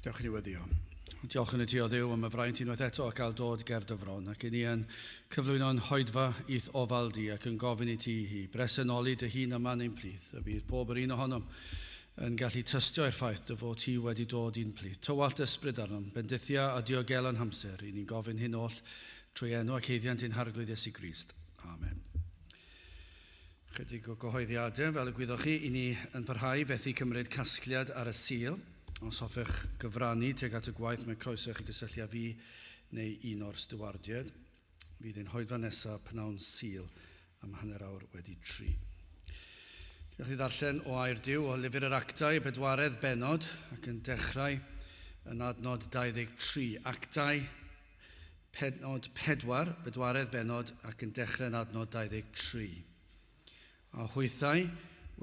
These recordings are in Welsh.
Gadewch i ni weddio. Diolch yn y ti o Dduw am y fraint unwaith eto o gael dod ger dy fron ac i ni yn cyflwyno'n hoedfa i'th ofal di ac yn gofyn i ti hi bresenoli dy hun yma yn ein plith y bydd pob yr un ohonom yn gallu tystio i'r ffaith dy fod ti wedi dod i'n plith. Tywallt ysbryd arnom, bendithia a diogelo'n hamser. I ni'n gofyn hyn oll trwy enw ac haeddiant ein Harglwydd Iesu Grist. Amen. Chydig o gyhoeddiadau, fel y gwyddoch chi, i ni yn parhau fethu cymryd casgliad ar y Sul. Os hoffech gyfrannu tuag at y gwaith, mae croeso i chi gysylltu â fi neu un o'r stiwardiaid. Fydd ein hoedfa nesaf pnawn Sul am 3:30. Diolch i ddarllen o Air Duw o Lyfr yr Actau, y bedwaredd bennod, ac yn dechrau yn adnod 23. Actau Pennod 4, bedwaredd bennod, ac yn dechrau yn adnod 23. A hwythau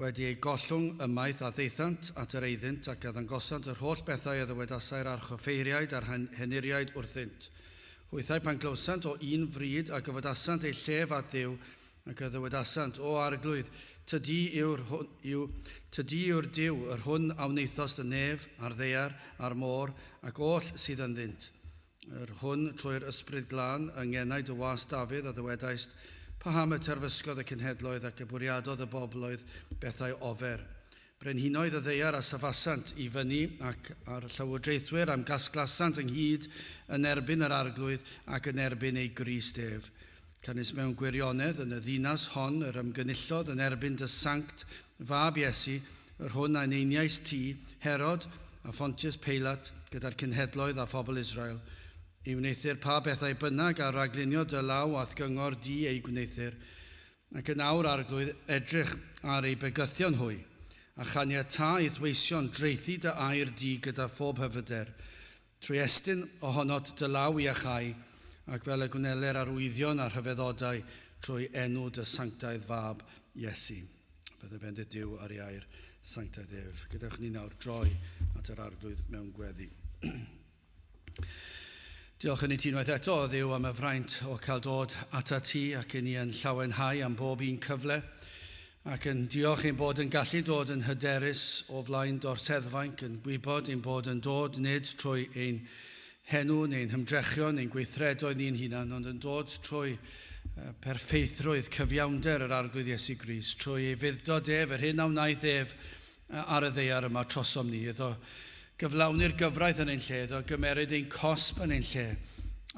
wedi eu gollwng ymaith a ddaethant at yr eiddynt ac a ddangosant yr holl bethau a ddywedasai'r archoffeiriaid a'r henuriaid wrthynt. Hwythau pan glywsant o un fryd a gyfodasant eu llef at Dduw ac a ddywedasant, O Arglwydd, tydi yw'r hwn, yw, tydi yw'r Duw, yr hwn a wnaethost y nef a'r ddaear a'r môr ac oll sydd ynddynt. Yr hwn trwy'r Ysbryd Glân yng ngenau dy was Dafydd a ddywedaist, Paham y terfysgodd y cenhedloedd ac y bwriadodd y bobloedd bethau ofer? Brenhinoedd y ddaear a safasant i fyny ac a'r llywodraethwyr am gasglasant ynghyd yn erbyn yr Arglwydd ac yn erbyn ei Grist ef. Canys mewn gwirionedd yn y ddinas hon yr ymgynullodd yn erbyn dy sanct fab Iesu, yr hwn a eneiniaist ti, Herod, a Phontius Peilat, gyda'r cenhedloedd a phobl Israel, i wneuthur pa bethau bynnag a raglunio dy law a'th gyngor di eu gwneuthur. Ac yn awr, Arglwydd, edrych ar eu bygythion hwy, a chaniatâ i'th weision draethu dy air di gyda phob hyfyder, trwy estyn ohonot dy law i iachau, ac fel y gwneler arwyddion a rhyfeddodau trwy enw dy sanctaidd fab Iesu. Bydde bendith Duw ar ei air sanctaidd ef. Gadewch ni nawr droi at yr Arglwydd mewn gweddi. Diolch yn i ti unwaith eto, o Dduw, am y fraint o cael dod atat ti ac i ni yn llawenhau am bob un cyfle ac yn diolch ein bod yn gallu dod yn hyderus o flaen dorseddfainc, yn gwybod ein bod yn dod nid trwy ein henw neu'n hymdrechion neu'n gweithredoedd ni'n hunan, ond yn dod trwy perffeithrwydd cyfiawnder yr Arglwydd Iesu Grist, trwy ei fudd-dod ef, yr hyn a wnaeth ef ar y ddaear yma trosom ni, iddo gyflawni'r gyfraith yn ein lle, iddo gymeryd ein cosb yn ein lle,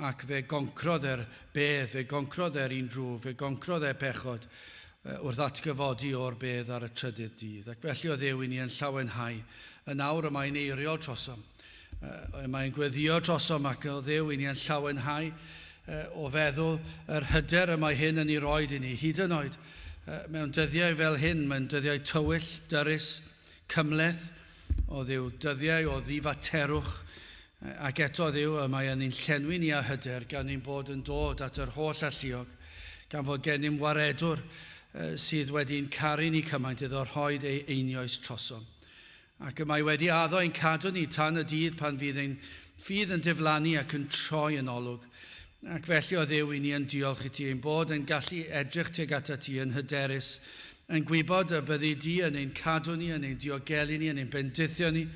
ac fe goncrodd e'r bedd, fe goncrodd e'r un drwg, fe goncrodd e pechod wrth atgyfodi o'r bedd ar y trydydd dydd. Ac felly o Dduw i ni yn llawenhau. Yn awr y mae'n eiriol trosom. Y mae'n gweddio trosom ac o Dduw i ni yn llawenhau o feddwl yr hyder y mae hyn yn ei roed i ni, hyd yn oed mewn dyddiau fel hyn, mewn dyddiau tywyll, dyrys, cymhleth, o Dduw, dyddiau o ddifaterwch, ac eto, Dduw, y mae yn ein llenwi ni â hyder gan ein bod yn dod at yr holl alluog, gan fod gennym waredwr sydd wedi'n caru ni cymaint iddo rhoed ei einioes trosom. Ac y mae wedi addo ein cadw ni tan y dydd pan fydd ein ffydd yn diflannu ac yn troi yn olwg. Ac felly, o Dduw, i ni yn diolch i ti ein bod yn gallu edrych tuag atat ti yn hyderus, yn gwybod y byddi di yn ein cadw ni, yn ein diogelu ni, yn ein bendithio ni.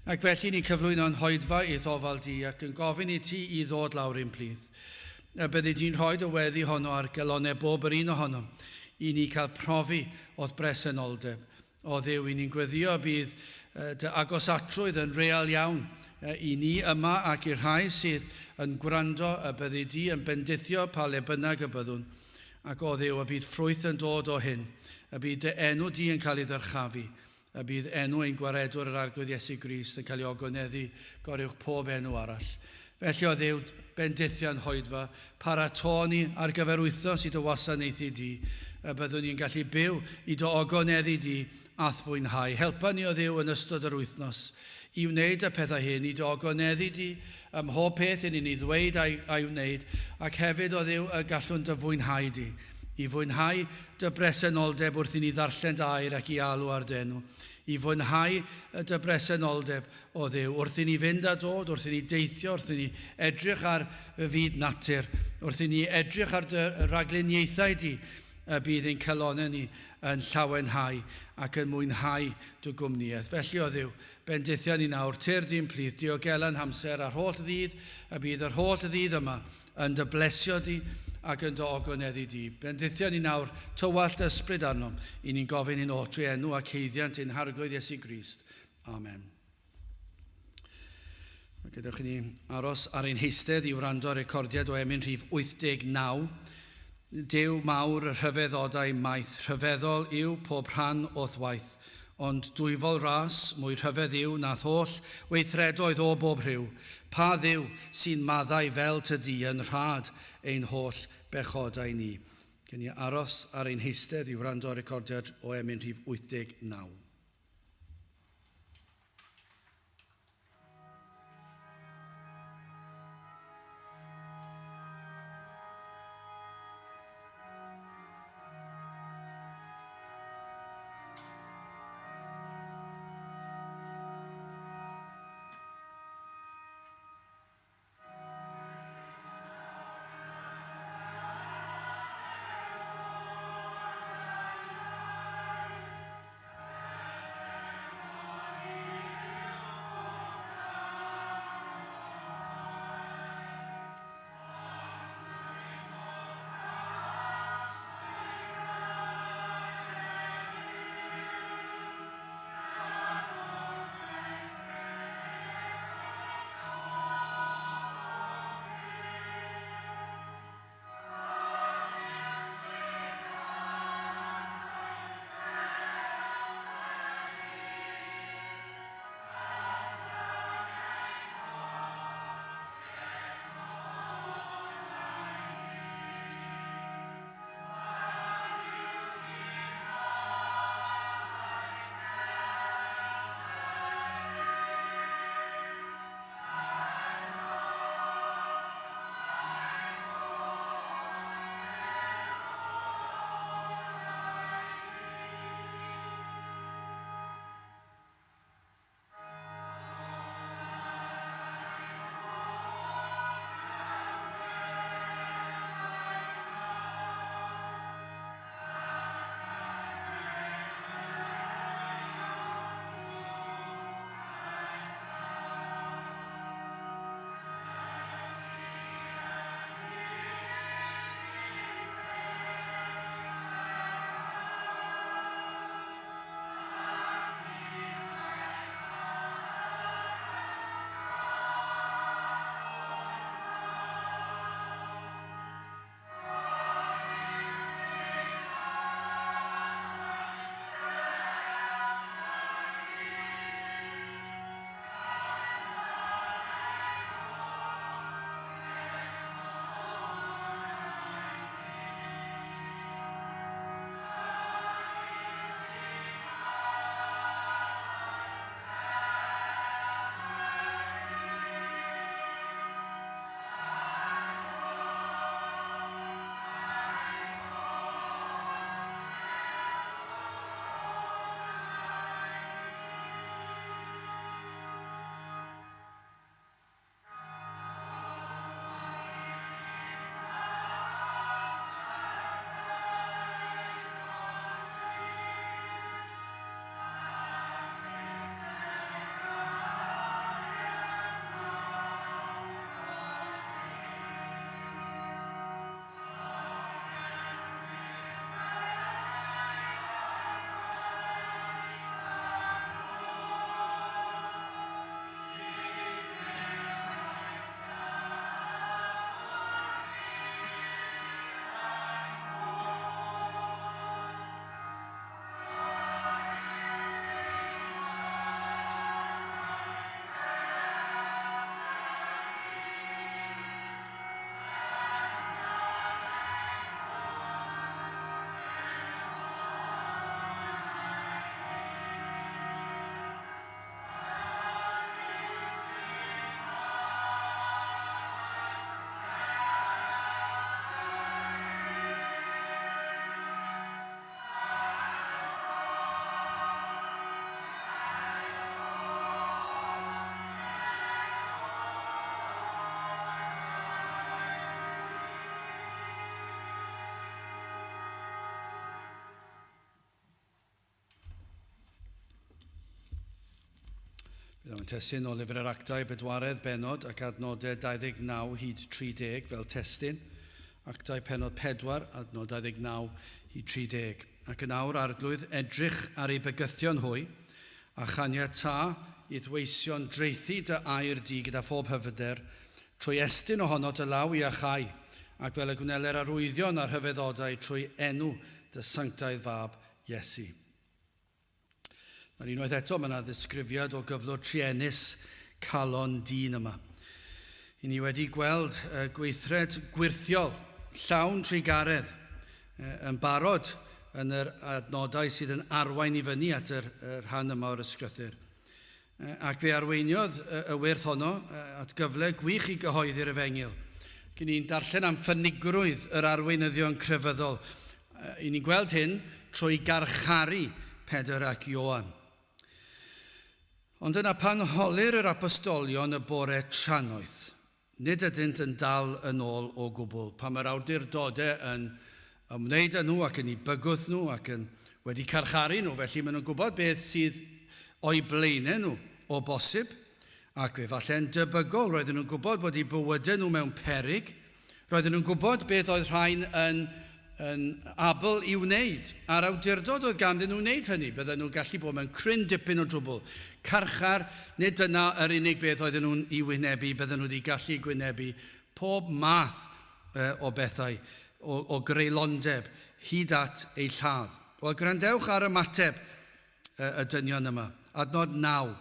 Ac felly ni'n cyflwyno'n hoedfa i'th ofal di ac yn gofyn i ti i ddod lawr i'n plith. Y byddi di'n rhoi dy weddi honno ar galonnau bob yr un ohonom i ni cael profi o'th bresenoldeb. O Dduw, i ni'n gweddio y bydd dy agosatrwydd yn real iawn i ni yma ac i'r rhai sydd yn gwrando, y byddi di yn bendithio pa le bynnag y byddwn. Ac o Dduw, y bydd ffrwyth yn dod o hyn, y bydd dy enw di yn cael ei ddyrchafu, y bydd enw ein Gwaredwr yr Arglwydd Iesu Grist yn cael ei ogoneddu goruwch pob enw arall. Felly, o Dduw, bendithia'n hoedfa, paratô ni ar gyfer wythnos i dy wasanaethu di, y byddwn ni'n gallu byw i dy ogoneddu di a'th fwynhau. Helpa ni, o Dduw, yn ystod yr wythnos i wneud y pethau hyn, i dy ogoneddu di ym mhob peth i ni'n ei ddweud a'i, a'i wneud, ac hefyd, o Dduw, y gallwn dy fwynhau di, i fwynhau dy bresenoldeb wrth i ni ddarllen dy air ac i alw ar dy enw, i fwynhau dy bresenoldeb O Dduw, wrth i ni fynd a dod, wrth i ni deithio, wrth i ni edrych ar y fyd natur, wrth i ni edrych ar dy ragluniaethau di, y bydd ein calonnau ni yn llawenhau ac yn mwynhau dy gwmnïaeth. Felly o Dduw, bendithia ni nawr, tyrd i'n plith, diogela'n hamser a'r holl ddydd, y bydd yr holl ddydd yma yn dy blesio di ac yn dy ogoneddu di. Bendithia ni nawr, tywallt ysbryd arnom, i ni'n gofyn hyn oll trwy enw ac haeddiant ein Harglwydd Iesu Grist. Amen. Gadewch i ni aros ar ein heistedd i wrando ar recordiad o emyn rhif 89. Duw mawr y rhyfeddodau maith, rhyfeddol yw pob rhan o'th waith, ond dwyfol ras mwy rhyfedd yw nath holl weithredoedd o bob rhyw. Pa Dduw sy'n maddau fel tydi yn rhad ein holl bechodau ni? Gen i aros ar ein heistedd i wrando ar recordiad o emyn rhif 89. Mae'n testun o Lyfr yr Actau, bedwaredd bennod ac adnodau 29 hyd 30 fel testun. Actau pennod 4, adnod 29 hyd 30. Ac yn awr arglwydd edrych ar ei bygythion hwy, a chaniatâ i'th weision draethu dy air di gyda phob hyfyder, trwy estyn ohono dy law i achau, ac fel y gwneler arwyddion a rhyfeddodau trwy enw dy sanctaidd fab Iesu. Nawr unwaith eto, mae yna ddisgrifiad o gyflwr truenus calon dyn yma. I ni wedi gweld gweithred gwyrthiol, llawn trugaredd, yn barod yn yr adnodau sydd yn arwain i fyny at yr rhan yma o'r ysgrythur. Ac fe arweiniodd y wyrth honno at gyfle gwych i gyhoeddi'r efengyl. Ac i ni'n darllen am ffynigrwydd yr arweinyddion crefyddol. I ni'n gweld hyn trwy garcharu Pedr ac Ioan. Ond yna pan holir yr apostolion y bore trannoeth, nid ydynt yn dal yn ôl o gwbl. Pan mae'r awdurdodau yn ymwneud â nhw ac yn eu bygwth nhw ac yn wedi carcharu nhw, felly maen nhw'n gwybod beth sydd o'u blaenau nhw o bosib, ac efallai'n debygol roedden nhw'n gwybod bod eu bywydau nhw mewn peryg. Roedden nhw'n gwybod beth oedd rhain yn, yn abl i wneud, a'r awdurdod oedd ganddyn nhw wneud hynny. Bydden nhw'n gallu bod mewn cryn dipyn o drwbl. Carchar, nid dyna yr unig beth oedden nhw'n i wynebu, bydden nhw wedi gallu gwynebu pob math o bethau, o, o greulondeb, hyd at eu lladd. Wel, gwrandewch ar ymateb y dynion yma. Adnod 9.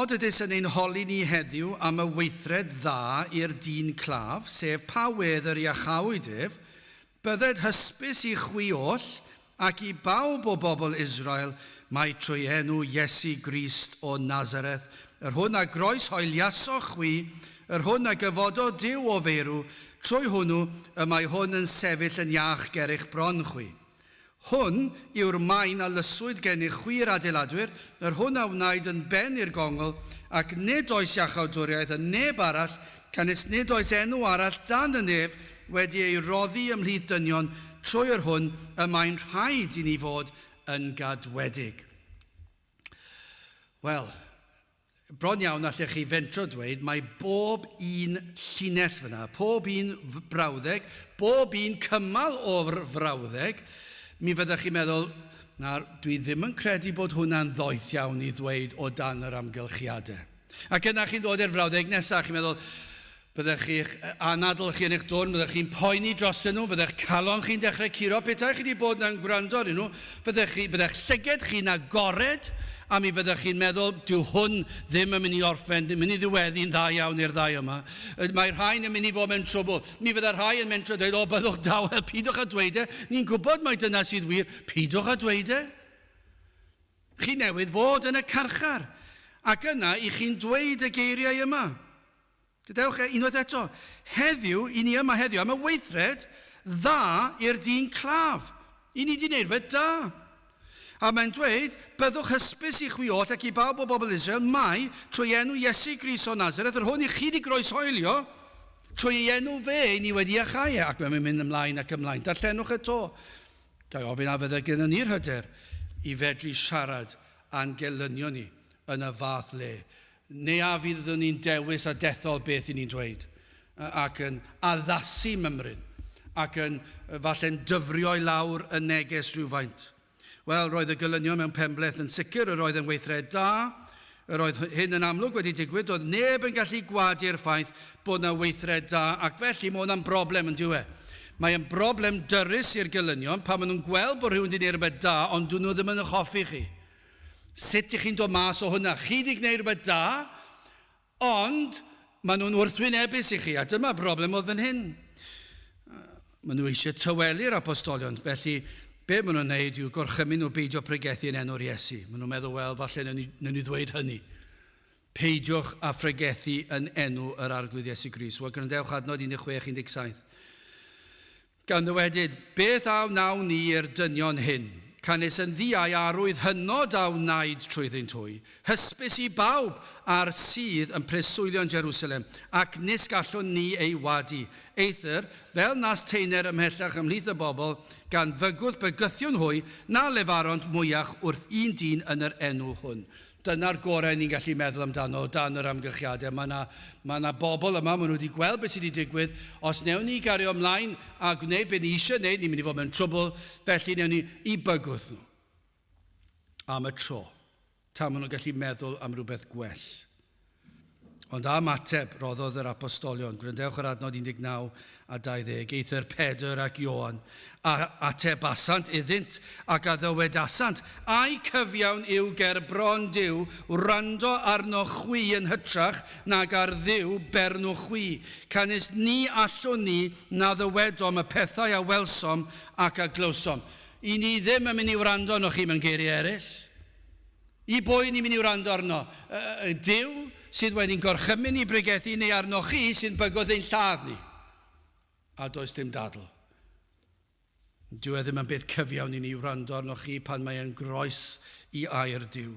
Od ydys yn ein holi ni heddiw am y weithred dda i'r dyn claf, sef pa wedd yr iachawyd ef, bydded hysbys i chwi oll, ac i bawb o bobl Israel, mai trwy enw Iesu Grist o Nazareth, yr hwn a groes hoeliasoch chwi, yr hwn a gyfododd Duw o feirw, trwy hwnnw y mae hwn yn sefyll yn iach ger eich bron chwi. Hwn yw'r maen a lyswyd gennych chwi'r adeiladwyr, yr hwn a wnaed yn ben i'r gongl, ac nid oes iachawdwriaeth yn neb arall, canys nid oes enw arall dan y nef wedi ei roddi ymhlith dynion trwy yr hwn y mae'n rhaid i ni fod yn gadwedig. Wel, bron iawn allech chi fentro dweud mae bob un llinell fyna, pob un brawddeg, bob un cymal o'r frawddeg, mi fyddech chi'n meddwl, na, dwi ddim yn credu bod hwnna'n ddoeth iawn i ddweud o dan yr amgylchiadau. Ac yna chi'n dod i'r frawddeg nesaf, chi'n meddwl, byddech chi'ch anadl chi yn eich dwrn, byddech chi'n poeni drostyn nhw, byddech calon chi'n dechrau curo, petai chi wedi bod yn gwrando arnyn nhw, fyddech chi, byddech llyged chi'n agored, a mi fyddech chi'n meddwl, dyw hwn ddim yn mynd i orffen, ddim yn mynd i ddiweddu'n dda iawn i'r ddau yma. Mae rhain yn mynd i fod mewn trwbl. Mi fydda rhai yn mentro dweud, o, byddwch dawel, pidwch â dweud e. Ni'n gwybod mai dyna sydd wir, pidwch â dweud e. Chi newydd fod yn y carchar, ac yna i chi'n dweud y geiriau yma. Gadewch e unwaith eto. Heddiw, i ni yma heddiw, am y weithred dda i'r dyn claf. I ni di wneud rhywbeth da. A mae'n dweud, byddwch hysbys i chwi oll ac i bawb o bobl Israel, mai trwy enw Iesu Grist o Nazareth, yr hwn i chi di groeshoelio, trwy ei enw fe i ni wedi iachau e. Ac mae'n mynd ymlaen ac ymlaen. Darllenwch e to. Ga i ofyn a fydde gennym ni'r hyder i fedru siarad a'n gelynion ni yn y fath le? Neu a fyddwn ni'n dewis a dethol beth i ni'n dweud, ac yn addasu mymryn, ac yn falle'n dyfrio i lawr y neges rhywfaint? Wel, roedd y gelynion mewn penbleth yn sicr, yr oedd yn weithred da, yr oedd hyn yn amlwg wedi digwydd, doedd neb yn gallu gwadu'r ffaith bod 'na weithred da, ac felly mae hwnna'n broblem yn dyw e? Mae yn broblem dyrys i'r gelynion pan maen nhw'n gweld bod rhywun wedi gwneud rhywbeth da, ond dyn nhw ddim yn eich hoffi chi. Sut ych chi'n dod mas o hwnna? Chi wedi gwneud rhywbeth da, ond maen nhw'n wrthwynebus i chi, a dyma broblem oedd fan hyn. Maen nhw eisiau tawelu'r apostolion, felly be maen nhw'n gwneud yw gorchymyn nhw beidio pregethu yn enw'r Iesu. Maen nhw'n meddwl, wel, falle wnawn ni ddweud hynny. Peidiwch â phregethu yn enw yr Arglwydd Iesu Grist. Wel, gwrandewch adnod 16, 17. Gan ddywedyd, Beth a wnawn ni i'r dynion hyn? Canys yn ddiau arwydd hynod a wnaed trwyddynt hwy, hysbys i bawb a'r sydd yn preswylio yn Jerusalem, ac nis gallwn ni ei wadu. Eithr, fel nas taener ymhellach ymhlith y bobl, gan fygwth bygythiwn hwy, na lefaront mwyach wrth un dyn yn yr enw hwn. Dyna'r gorau ni'n gallu meddwl amdano o dan yr amgylchiadau. Mae yna, mae yna bobl yma, maen nhw wedi gweld beth sydd wedi digwydd. Os newn ni gario ymlaen a gwneud beth ni eisiau gwneud, ni'n mynd i fod mewn trwbl, felly newn ni i bygwth nhw. Am y tro. Tan maen nhw'n gallu meddwl am rhywbeth gwell. Ond am ateb roddodd yr apostolion, gwrandewch ar adnod 19 a 20, eithr Pedr ac Ioan, a atebasant iddynt ac a ddywedasant, Ai cyfiawn yw ger bron Duw wrando arnoch chwi yn hytrach nag ar Dduw bernwch chwi? Canys ni allwn ni na ddywedom y pethau a welsom ac a glywsom. I ni ddim yn mynd i wrando arnoch chi mewn geiriau eraill. I bwy ni'n mynd i wrando arno? Y Duw sydd wedi'n gorchymyn i bregethu neu arnoch chi sy'n bygwth ein lladd ni? A does dim dadl. Dyw e ddim yn beth cyfiawn i ni wrando arnoch chi pan mae e'n groes i air Duw.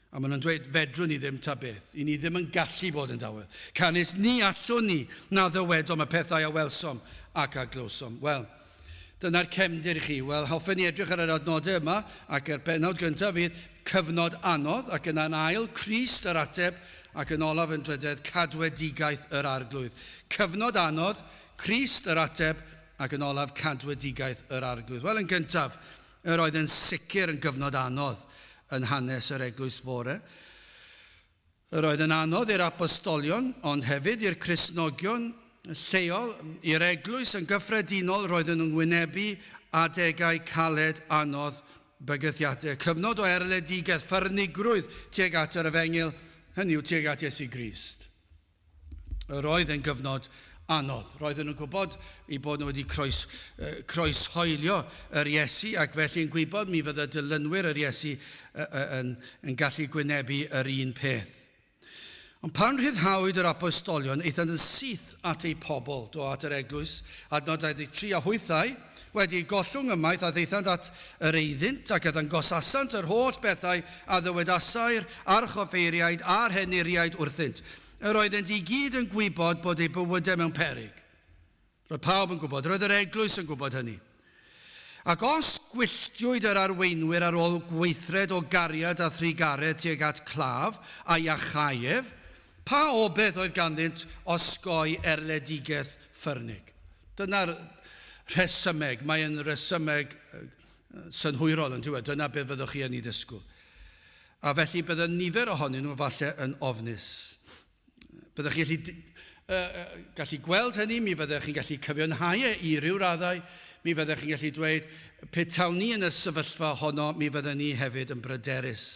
A maen nhw'n dweud, fedrwn ni ddim ta beth. I ni ddim yn gallu bod yn dawel. Canys ni allwn ni na ddywedom y pethau a welsom ac a glywsom. Wel, Dyna'r cefndir i chi. Wel, hoffen ni edrych ar yr adnodau yma, ac yr bennawd gyntaf fydd cyfnod anodd, ac yna'n ail, Crist yr ateb, ac yn olaf yn drydedd, cadwedigaeth yr Arglwydd. Cyfnod anodd, Crist yr ateb, ac yn olaf, cadwedigaeth yr Arglwydd. Wel, yn gyntaf, yr oedd yn sicr yn gyfnod anodd yn hanes yr eglwys fore. Yr oedd yn anodd i'r apostolion, ond hefyd i'r Cristnogion lleol, i'r eglwys yn gyffredinol, roedden nhw'n wynebu adegau caled, anodd, bygythiadau, cyfnod o erledigaeth, ffyrnigrwydd tuag at yr efengyl, hynny yw tuag at Iesu Grist. Yr oedd yn gyfnod anodd. Roedden nhw'n gwybod eu bod nhw wedi croes, croeshoelio yr Iesu ac felly yn gwybod mi fydde dilynwyr yr Iesu yn, yn gallu gwynebu yr un peth. Ond pan rhyddhawyd yr apostolion, aethant yn syth at eu pobl, do at yr eglwys, adnod 23, a hwythau, wedi eu gollwng ymaith, a ddaethant at yr eiddynt, ac a ddangosasant yr holl bethau a ddywedasai'r archoffeiriaid a'r henuriaid wrthynt. Yr oeddent i gyd yn gwybod bod eu bywydau mewn peryg. Roedd pawb yn gwybod, roedd yr eglwys yn gwybod hynny. Ac os gwylltiwyd yr arweinwyr ar ôl gweithred o gariad a thrugaredd tuag at claf a iachâi ef, pa obaith oedd ganddynt osgoi erledigaeth ffyrnig? Dyna'r rhesymeg, mae'n resymeg synhwyrol yn dyw e, dyna beth fyddwch chi yn ei ddisgwyl. A felly bydde nifer ohonyn nhw falle yn ofnus. Byddech chi'n gallu, uh, gallu gweld hynny, mi fyddech chi'n gallu cyfiawnhau e i ryw raddau, mi fyddech chi'n gallu dweud, pe tawn ni yn y sefyllfa honno, mi fydden ni hefyd yn bryderus.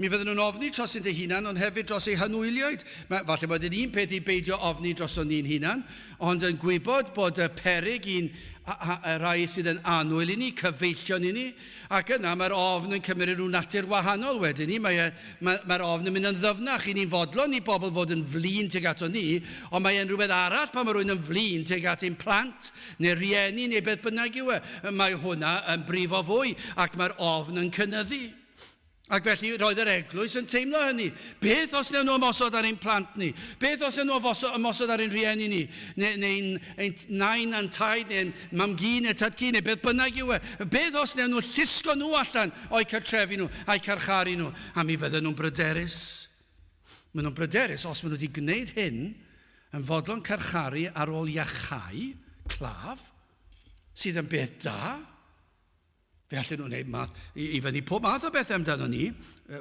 Mi fydden nhw'n ofni dros eu hunan, ond hefyd dros eu hanwyliaid. Mae, falle bod yn un peth i beidio ofni droson ni'n hunan, ond yn gwybod bod y peryg i'n y rhai sydd yn annwyl i ni, cyfeillion i ni, ac yna mae'r ofn yn cymryd rhyw natur wahanol wedyn ni, mae'r e, mae, mae ofn yn mynd yn ddyfnach, i ni'n fodlon i bobl fod yn flin tuag ato ni, ond mae e'n rhywbeth arall pan mae rhywun yn flin tuag at ein plant, neu rhieni, neu beth bynnag yw e. Mae hwnna yn brifo fwy, ac mae'r ofn yn cynyddu. Ac felly roedd yr eglwys yn teimlo hynny. Beth os newn nhw ymosod ar ein plant ni? Beth os newn nhw ymosod ar ein rhieni ni? Neu, neu'n ein nain a'n taid, neu'n mam-gu neu tad-cu, neu beth bynnag yw e. Beth os newn nhw llusgo nhw allan o'u cartrefi nhw a'u carcharu nhw? A mi fydden nhw'n bryderus. Maen nhw'n bryderus os maen nhw wedi gwneud hyn yn fodlon carcharu ar ôl iachau claf, sydd yn beth da. Fe allen nhw wneud math, i, i fyny pob math o bethau amdano ni,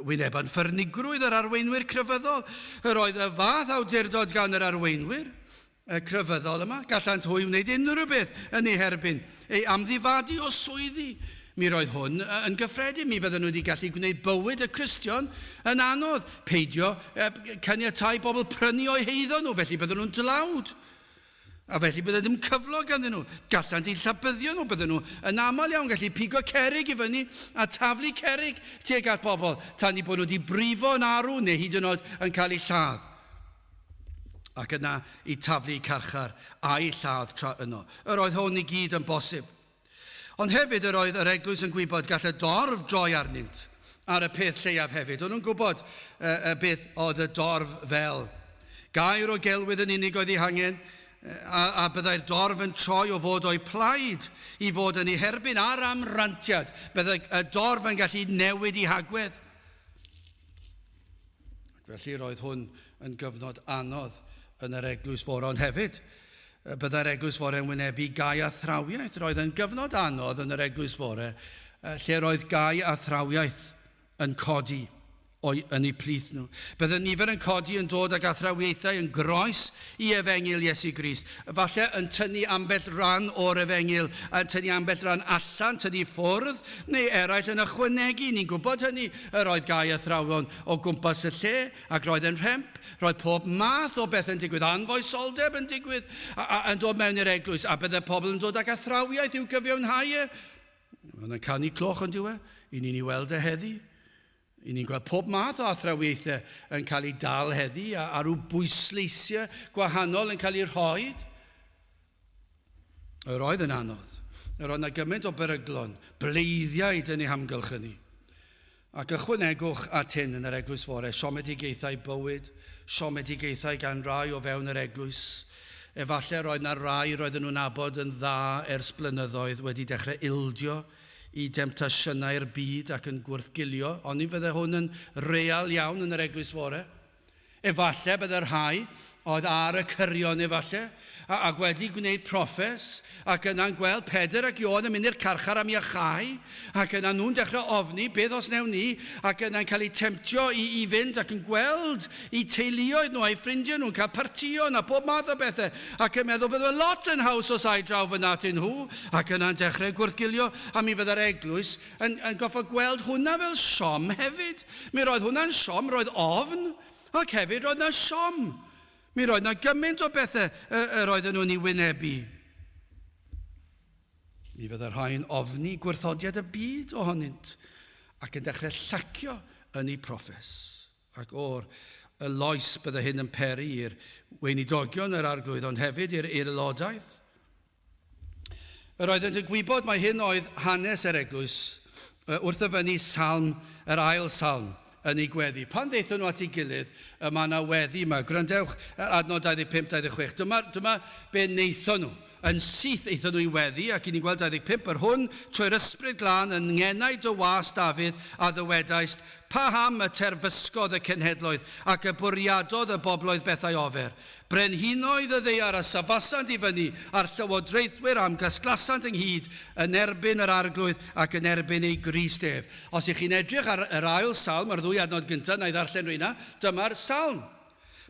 wyneban ffyrnigrwydd yr arweinwyr crefyddol. Yr oedd y fath awdurdod gan yr arweinwyr y crefyddol yma. Gallant hwy wneud unrhyw beth yn ei herbyn, ei amddifadu o swyddi. Mi roedd hwn yn gyffredin, mi fydden nhw wedi gallu gwneud bywyd y Cristion yn anodd, peidio caniatáu bobl prynu o'u heiddo nhw, felly bydden nhw'n dlawd. A felly bydde ddim cyflog ganddyn nhw. Gallant eu llabyddio nhw, bydden nhw yn aml iawn gallu pigo cerrig i fyny a taflu cerrig tuag at bobl tan eu bod nhw wedi brifo yn arw neu hyd yn oed yn cael eu lladd. Ac yna i taflu i carchar a'i lladd tra yno. Yr oedd hwn i gyd yn bosib. Ond hefyd yr oedd yr eglwys yn gwybod gall y dorf droi arnynt ar y peth lleiaf hefyd. O'n nhw'n gwybod uh, beth oedd y dorf fel. Gair o gelwydd yn unig oedd ei hangen, a, a byddai'r dorf yn troi o fod o'i plaid i fod yn ei herbyn ar amrantiad. Byddai y dorf yn gallu newid ei hagwedd. Ac felly roedd hwn yn gyfnod anodd yn yr eglwys fore, ond hefyd byddai'r eglwys fore yn wynebu gau athrawiaeth. Roedd yn gyfnod anodd yn yr eglwys fore lle roedd gau athrawiaeth yn codi o'i, yn eu plith nhw. Bydde nifer yn codi yn dod ag athrawiaethau yn groes i efengyl Iesu Grist. Falle yn tynnu ambell ran o'r efengyl, yn tynnu ambell ran allan, tynnu ffwrdd, neu eraill yn ychwanegu. Ni'n gwybod hynny, yr oedd gau athrawon o gwmpas y lle, ac roedd yn rhemp. Roedd pob math o bethau'n digwydd, anfoesoldeb yn digwydd, a, a, yn dod mewn i'r eglwys, a bydde pobl yn dod ag athrawiaeth i'w gyfiawnhau e. Mae'n canu cloch yn diwe, i ni'n ei weld e heddi. I ni'n gweld pob math o athrawiaethau yn cael eu dal heddi a, a rhyw bwysleisiau gwahanol yn cael eu rhoi. Yr oedd yn anodd. Yr oedd yna gymaint o beryglon, bleiddiaid yn ei hamgylchynu. Ac ychwanegwch at hyn yn yr eglwys fore, siomedigaethau bywyd, siomedigaethau gan rai o fewn yr eglwys. Efallai roedd yna rai roedden nhw'n nabod yn dda ers blynyddoedd wedi dechrau ildio i demtasiynau'r byd ac yn gwrthgilio, oni fydde hwn yn real iawn yn yr eglwys fore? Efallai bydde rhai oedd ar y cyrion efallai, ac wedi gwneud proffes, ac yna'n gweld Pedr ac Ioan yn mynd i'r carchar am iachau, ac yna nhw'n dechrau ofni, beth os newn ni, ac yna'n cael eu temtio i, i fynd ac yn gweld eu teuluoedd nhw a'u ffrindiau nhw'n cael partïon a pob math o bethau, ac yn meddwl bydde fe lot yn haws os ai draw fyna atyn nhw, ac yna'n dechrau gwrthgilio, a mi fydde'r eglwys yn, yn goffo gweld hwnna fel siom hefyd. Mi roedd hwnna'n siom, roedd ofn, ac hefyd roedd na siom. Mi roedd na gymaint o bethau yr oedden nhw'n ei wynebu. Mi fydde rhai'n ofni gwrthodiad y byd ohonynt ac yn dechrau llacio yn eu proffes. Ac o'r y loes bydde hyn yn peri i'r weinidogion yr arglwydd, ond hefyd i'r aelodaeth. Yr oeddent yn gwybod mai hyn oedd hanes yr eglwys wrth ddyfynnu salm, yr ail salm, yn ei gweddi. Pan ddaethon nhw at ei gilydd, y mae yna weddi yma. Gwrandewch ar adnod 25-26. Dyma, dyma be wnaethon nhw. Yn syth aethon nhw i weddi, ac i ni'n gweld 25, yr hwn trwy'r ysbryd glân yn ngenau dy was Dafydd a ddywedaist, Paham y terfysgodd y cenhedloedd, ac y bwriadodd y bobloedd bethau ofer? Brenhinoedd y ddaear a safasant i fyny, a'r llywodraethwyr a'm gasglasant ynghyd yn erbyn yr Arglwydd ac yn erbyn ei Grist ef. Os ych chi'n edrych ar yr ail salm, yr ddwy adnod gyntaf, na i ddarllen rheina, dyma'r salm.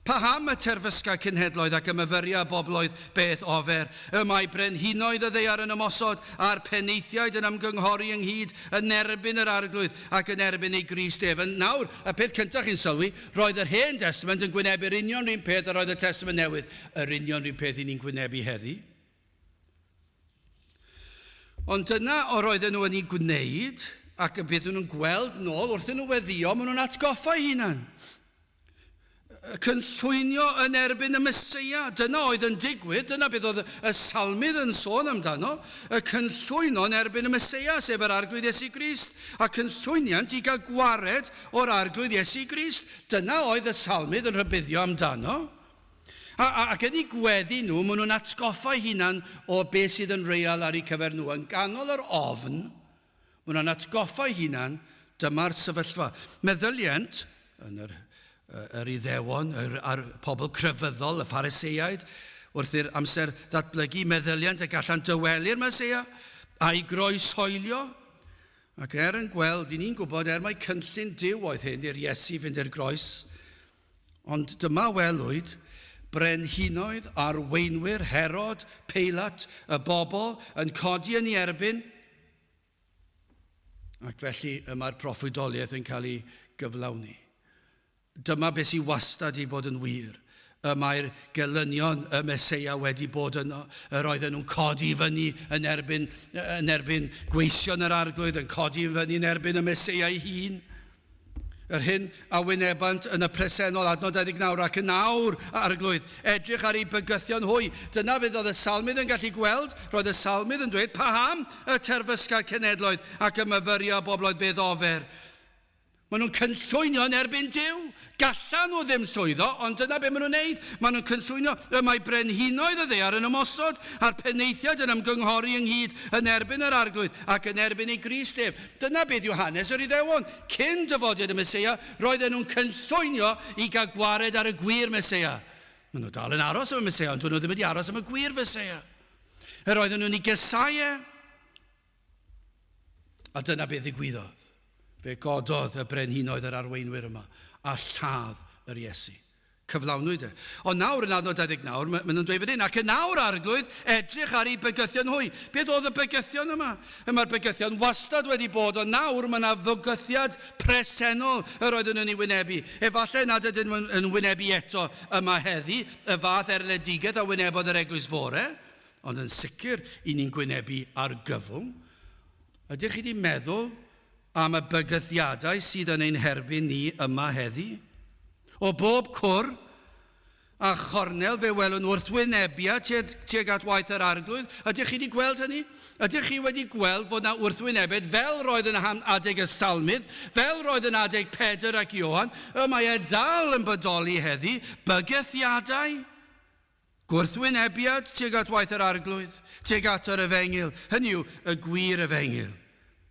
Paham y terfysga cenhedloedd ac y myfyria bobloedd beth ofer? Y mae brenhinoedd y ddaear yn ymosod, a'r penaethiaid yn ymgynghori ynghyd yn erbyn yr Arglwydd ac yn erbyn ei Grist ef. Yn nawr, y peth cyntaf chi'n sylwi, roedd yr Hen Destament yn gwynebu'r union run peth yr oedd y Testament Newydd, yr union run peth i ni'n gwynebu heddi. Ond dyna o'r oedden nhw yn ei gwneud, ac y byddwn nhw'n gweld nôl wrthyn nhw weddio, maen nhw'n atgoffa eu hunan. Cynllwynio yn erbyn y Meseia. Dyna oedd yn digwydd, dyna beth oedd y salmydd yn sôn amdano, y cynllwyno yn erbyn y Meseia, sef yr Arglwydd Iesu Grist, a cynllwyniant i gael gwared o'r Arglwydd Iesu Grist. Dyna oedd y salmydd yn rhybuddio amdano. A, a, ac yn eu gweddi nhw, maen nhw'n atgoffa eu hunan o beth sydd yn real ar eu cyfer nhw. Yn ganol yr ofn, Maen nhw'n atgoffa eu hunan, dyma'r sefyllfa. Meddylient, yn yr, yr Iddewon, yr, a'r pobl crefyddol, y Phariseiaid, wrth i'r amser ddatblygu, meddylient y gallant dywelu'r Meseia a'i groeshoelio. Ac er yn gweld, i ni'n gwybod, er mai cynllun Duw oedd hyn i'r Iesu fynd i'r groes, ond dyma welwyd brenhinoedd, arweinwyr, Herod, Peilat, y bobl yn codi yn ei erbyn, Ac felly y mae'r proffwydoliaeth yn cael ei gyflawni. Dyma beth sydd wastad wedi bod yn wir. Y mae'r gelynion y Meseia wedi bod yno. Yr oedden nhw'n codi i fyny yn erbyn, yn erbyn gweision yr arglwydd, yn codi i fyny yn erbyn y Meseia ei hun. Yr hyn a wynebant yn y presennol, adnod 29, ac yn awr, Arglwydd, edrych ar eu bygythion hwy. Dyna beth oedd y salmydd yn gallu gweld. Roedd y salmydd yn dweud, paham y terfysga cenhedloedd ac y myfyria bobloedd beth ofer? Maen nhw'n cynllwynio yn erbyn Duw. Gallan nhw ddim llwyddo, ond dyna be maen nhw'n neud. Maen nhw'n cynllwynio. Y mae brenhinoedd y ddaear yn ymosod, a'r penaethiaid yn ymgynghori ynghyd yn erbyn yr Arglwydd ac yn erbyn ei Grist ef. Dyna beth yw hanes yr Iddewon. Cyn dyfodiad y Meseia, roedden nhw'n cynllwynio i gael gwared ar y gwir Meseia. Maen nhw dal yn aros am y Meseia, ond dyn nhw ddim wedi aros am y gwir Feseia. Yr oedden nhw'n ei gysau e. A dyna beth ddigwyddodd. Fe gododd y brenhinoedd yr arweinwyr yma a lladd yr Iesu. Cyflawnwyd e. Ond nawr yn adnod 29, maen nhw'n dweud fan hyn, ac yn awr arglwydd, edrych ar eu bygythion hwy. Beth oedd y bygythion yma? Y mae'r bygythion wastad wedi bod, ond nawr mae yna fygythiad presennol yr oedden nhw'n ei wynebu. Efallai nad ydyn nhw'n yn wynebu eto yma heddi, y fath erledigaeth a wynebodd yr eglwys fore. Ond yn sicr, i ni'n gwynebu argyfwng. Ydych chi wedi meddwl am y bygythiadau sydd yn ein herbyn ni yma heddi? O bob cwr a chornel fe welwn wrthwynebiad tuag at waith yr Arglwydd. Ydych chi wedi gweld hynny? Ydych chi wedi gweld fod na wrthwynebiad fel roedd yn adeg y Salmydd, fel roedd yn adeg Pedr ac Ioan? Y mae e dal yn bodoli heddi, bygythiadau. Gwrthwynebiad tuag at waith yr Arglwydd, tuag at yr Efengyl, hynny yw, y gwir Efengyl.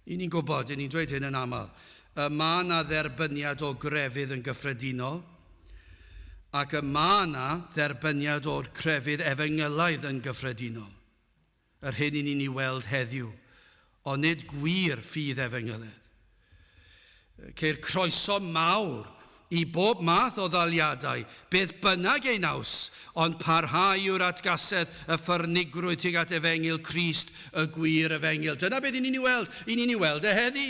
I ni'n gwybod, i ni'n dweud hyn yn aml, y mae yna dderbyniad o grefydd yn gyffredinol, ac y mae yna dderbyniad o'r crefydd efengylaidd yn gyffredinol. Yr hyn i ni'n ei weld heddiw, ond nid gwir ffydd efengyledd. Ceir croeso mawr i bob math o ddaliadau, beth bynnag ei naws, ond parhau yw'r atgasedd, y ffyrnigrwydd tuag at efengyl Crist, y gwir efengyl. Dyna beth i ni'n ei weld. I ni'n ei weld e heddi.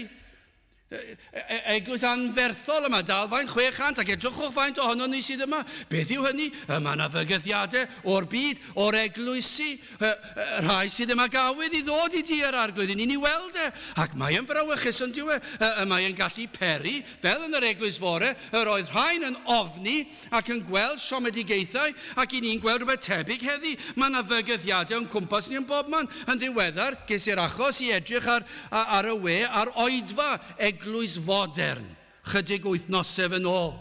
E, e, eglwys anferthol yma, dal faint 600, ac edrychwch faint ohono ni sydd yma. Beth yw hynny? Yma yna fygythiadau o'r byd, o'r eglwysi, rhai sydd ddim ag awydd i ddod i di yr arglwydd, i ni'n ei weld e. Ac mae e'n frawychus yn diwe, y mae e'n gallu peri, fel yn yr eglwys fore, yr oedd rhain yn ofni ac yn gweld siomedigaethau, ac i ni'n gweld rhywbeth tebyg heddi. Mae yna fygythiadau o'n cwmpas ni yn bobman. Yn ddiweddar, ges i'r achos i edrych ar, ar y we ar oedfa eglwys fodern, chydig wythnosau yn ôl.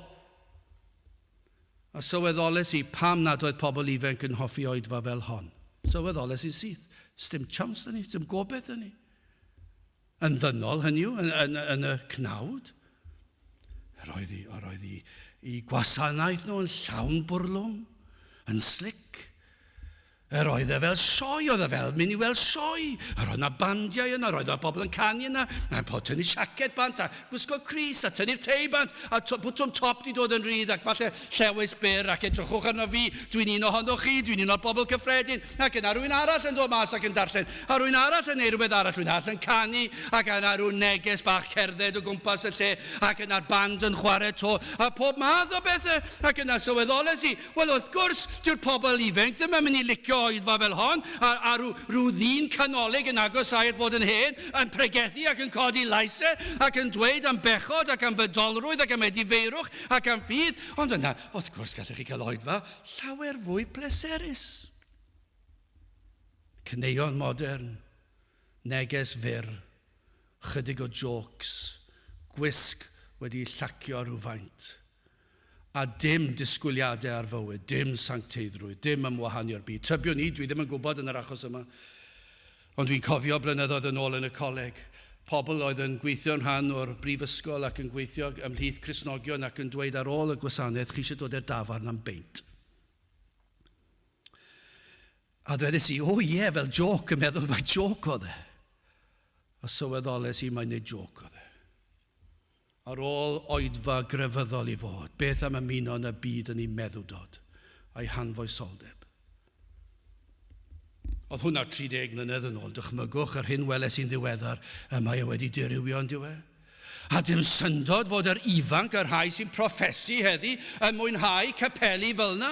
A sylweddoles i pam nad oedd pobl ifanc yn hoffi oedfa fel hon. Sylweddoles i'n syth. Sdim chance 'da ni, sdim gobeith 'da ni. Yn ddynol, hynny yw, yn, yn, yn y cnawd. Yr oedd i, yr oedd i, i gwasanaeth nhw yn llawn bwrlwm, yn slic. Yr oedd e fel sioe, oedd e fel mynd i weld sioe. Yr oedd yna bandiau yna, yr oedd yna bobl yn canu yna, a pobl tynnu siaced bant, a gwisgo crys, a tynnu'r tei bant, a bwtwm top di dod yn rhydd, ac falle llewys byr, ac edrychwch arno fi, dwi'n un ohonoch chi, dwi'n un o'r bobl cyffredin. Ac yna rhywun arall yn dod mas ac yn darllen, a rhywun arall yn neud rhywbeth arall, rhywun arall yn canu, ac yna rhyw neges bach cerdded o gwmpas y lle, ac yna'r band yn chwarae to, a pob math o bethau. Ac yna sylweddoles i, wel wrth gwrs, dyw'r pobl ifanc ddim yn mynd i licio oedfa fel hon, a, a rhyw, rhyw ddyn canolig yn agosáu at fod yn hen, yn pregethu ac yn codi lais e, ac yn dweud am bechod ac am fydolrwydd ac am edifeirwch ac am ffydd, ond yna, wrth gwrs, gallech chi cael oedfa llawer fwy pleserus. Caneuon modern, neges fyr, chydig o jôcs, gwisg wedi llacio rhywfaint, a dim disgwyliadau ar fywyd, dim sancteiddrwydd, dim ymwahanu o'r byd. Tybiwn i, dwi ddim yn gwybod yn yr achos yma, ond dwi'n cofio blynyddoedd yn ôl yn y coleg, pobl oedd yn gweithio'n rhan o'r brifysgol ac yn gweithio ymhlith Cristnogion ac yn dweud ar ôl y gwasanaeth, chi eisiau dod i'r dafarn am beint. A dwedes i, o ie, fel jôc, yn meddwl mai jôc oedd e. A sylweddoles i mai nid jôc oedd e. Ar ôl oedfa grefyddol i fod, beth am ymuno yn y byd yn ei meddwdod a'i hanfoesoldeb? Oedd hwnna 30 mlynedd yn ôl, dychmygwch yr hyn weles i'n ddiweddar, y mae e wedi dirywio yn dyw e? A dim syndod fod yr ifanc, y rhai sy'n proffesu heddi, yn mwynhau capeli fel yna,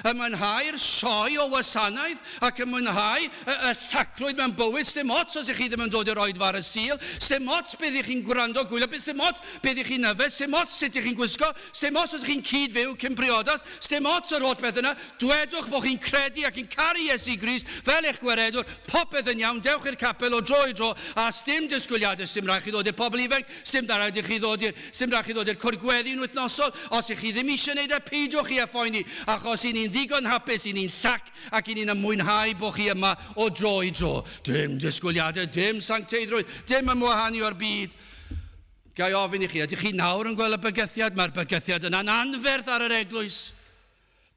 yn mwynhau'r sioe o wasanaeth, ac yn mwynhau y, y llacrwydd mewn bywyd. Sdim ots os ych chi ddim yn dod i'r oedfa ar y Sul, sdim ots beth ych chi'n gwrando gwylio, sdim ots beth ych chi'n yfed, sdim ots sut ych chi'n gwisgo, sdim ots os ych chi'n cyd-fyw cyn priodas, sdim ots yr holl beth yna. Dwedwch bod chi'n credu ac yn caru Iesu Grist fel eich gwaredwr, Popeth yn iawn, dewch i'r capel o dro i dro, a sdim disgwyliadau, sdim rhaid chi ddod i'r pobl ifanc, sdim rhaid i chi ddod i'r, sim rhaid chi ddod i'r cwrdd gweddi'n wythnosol. Os ych chi ddim eisiau gwneud e, peidiwch chi â phoeni, achos i ni'n ddigon hapus, i ni'n llac ac i ni'n ymwynhau bod chi yma o dro i dro. Dim disgwyliadau, dim sancteiddrwydd, dim ymwahanu o'r byd. Ga i ofyn i chi, ydych chi nawr yn gweld y bygythiad? Mae'r bygythiad yna'n anferth ar yr eglwys.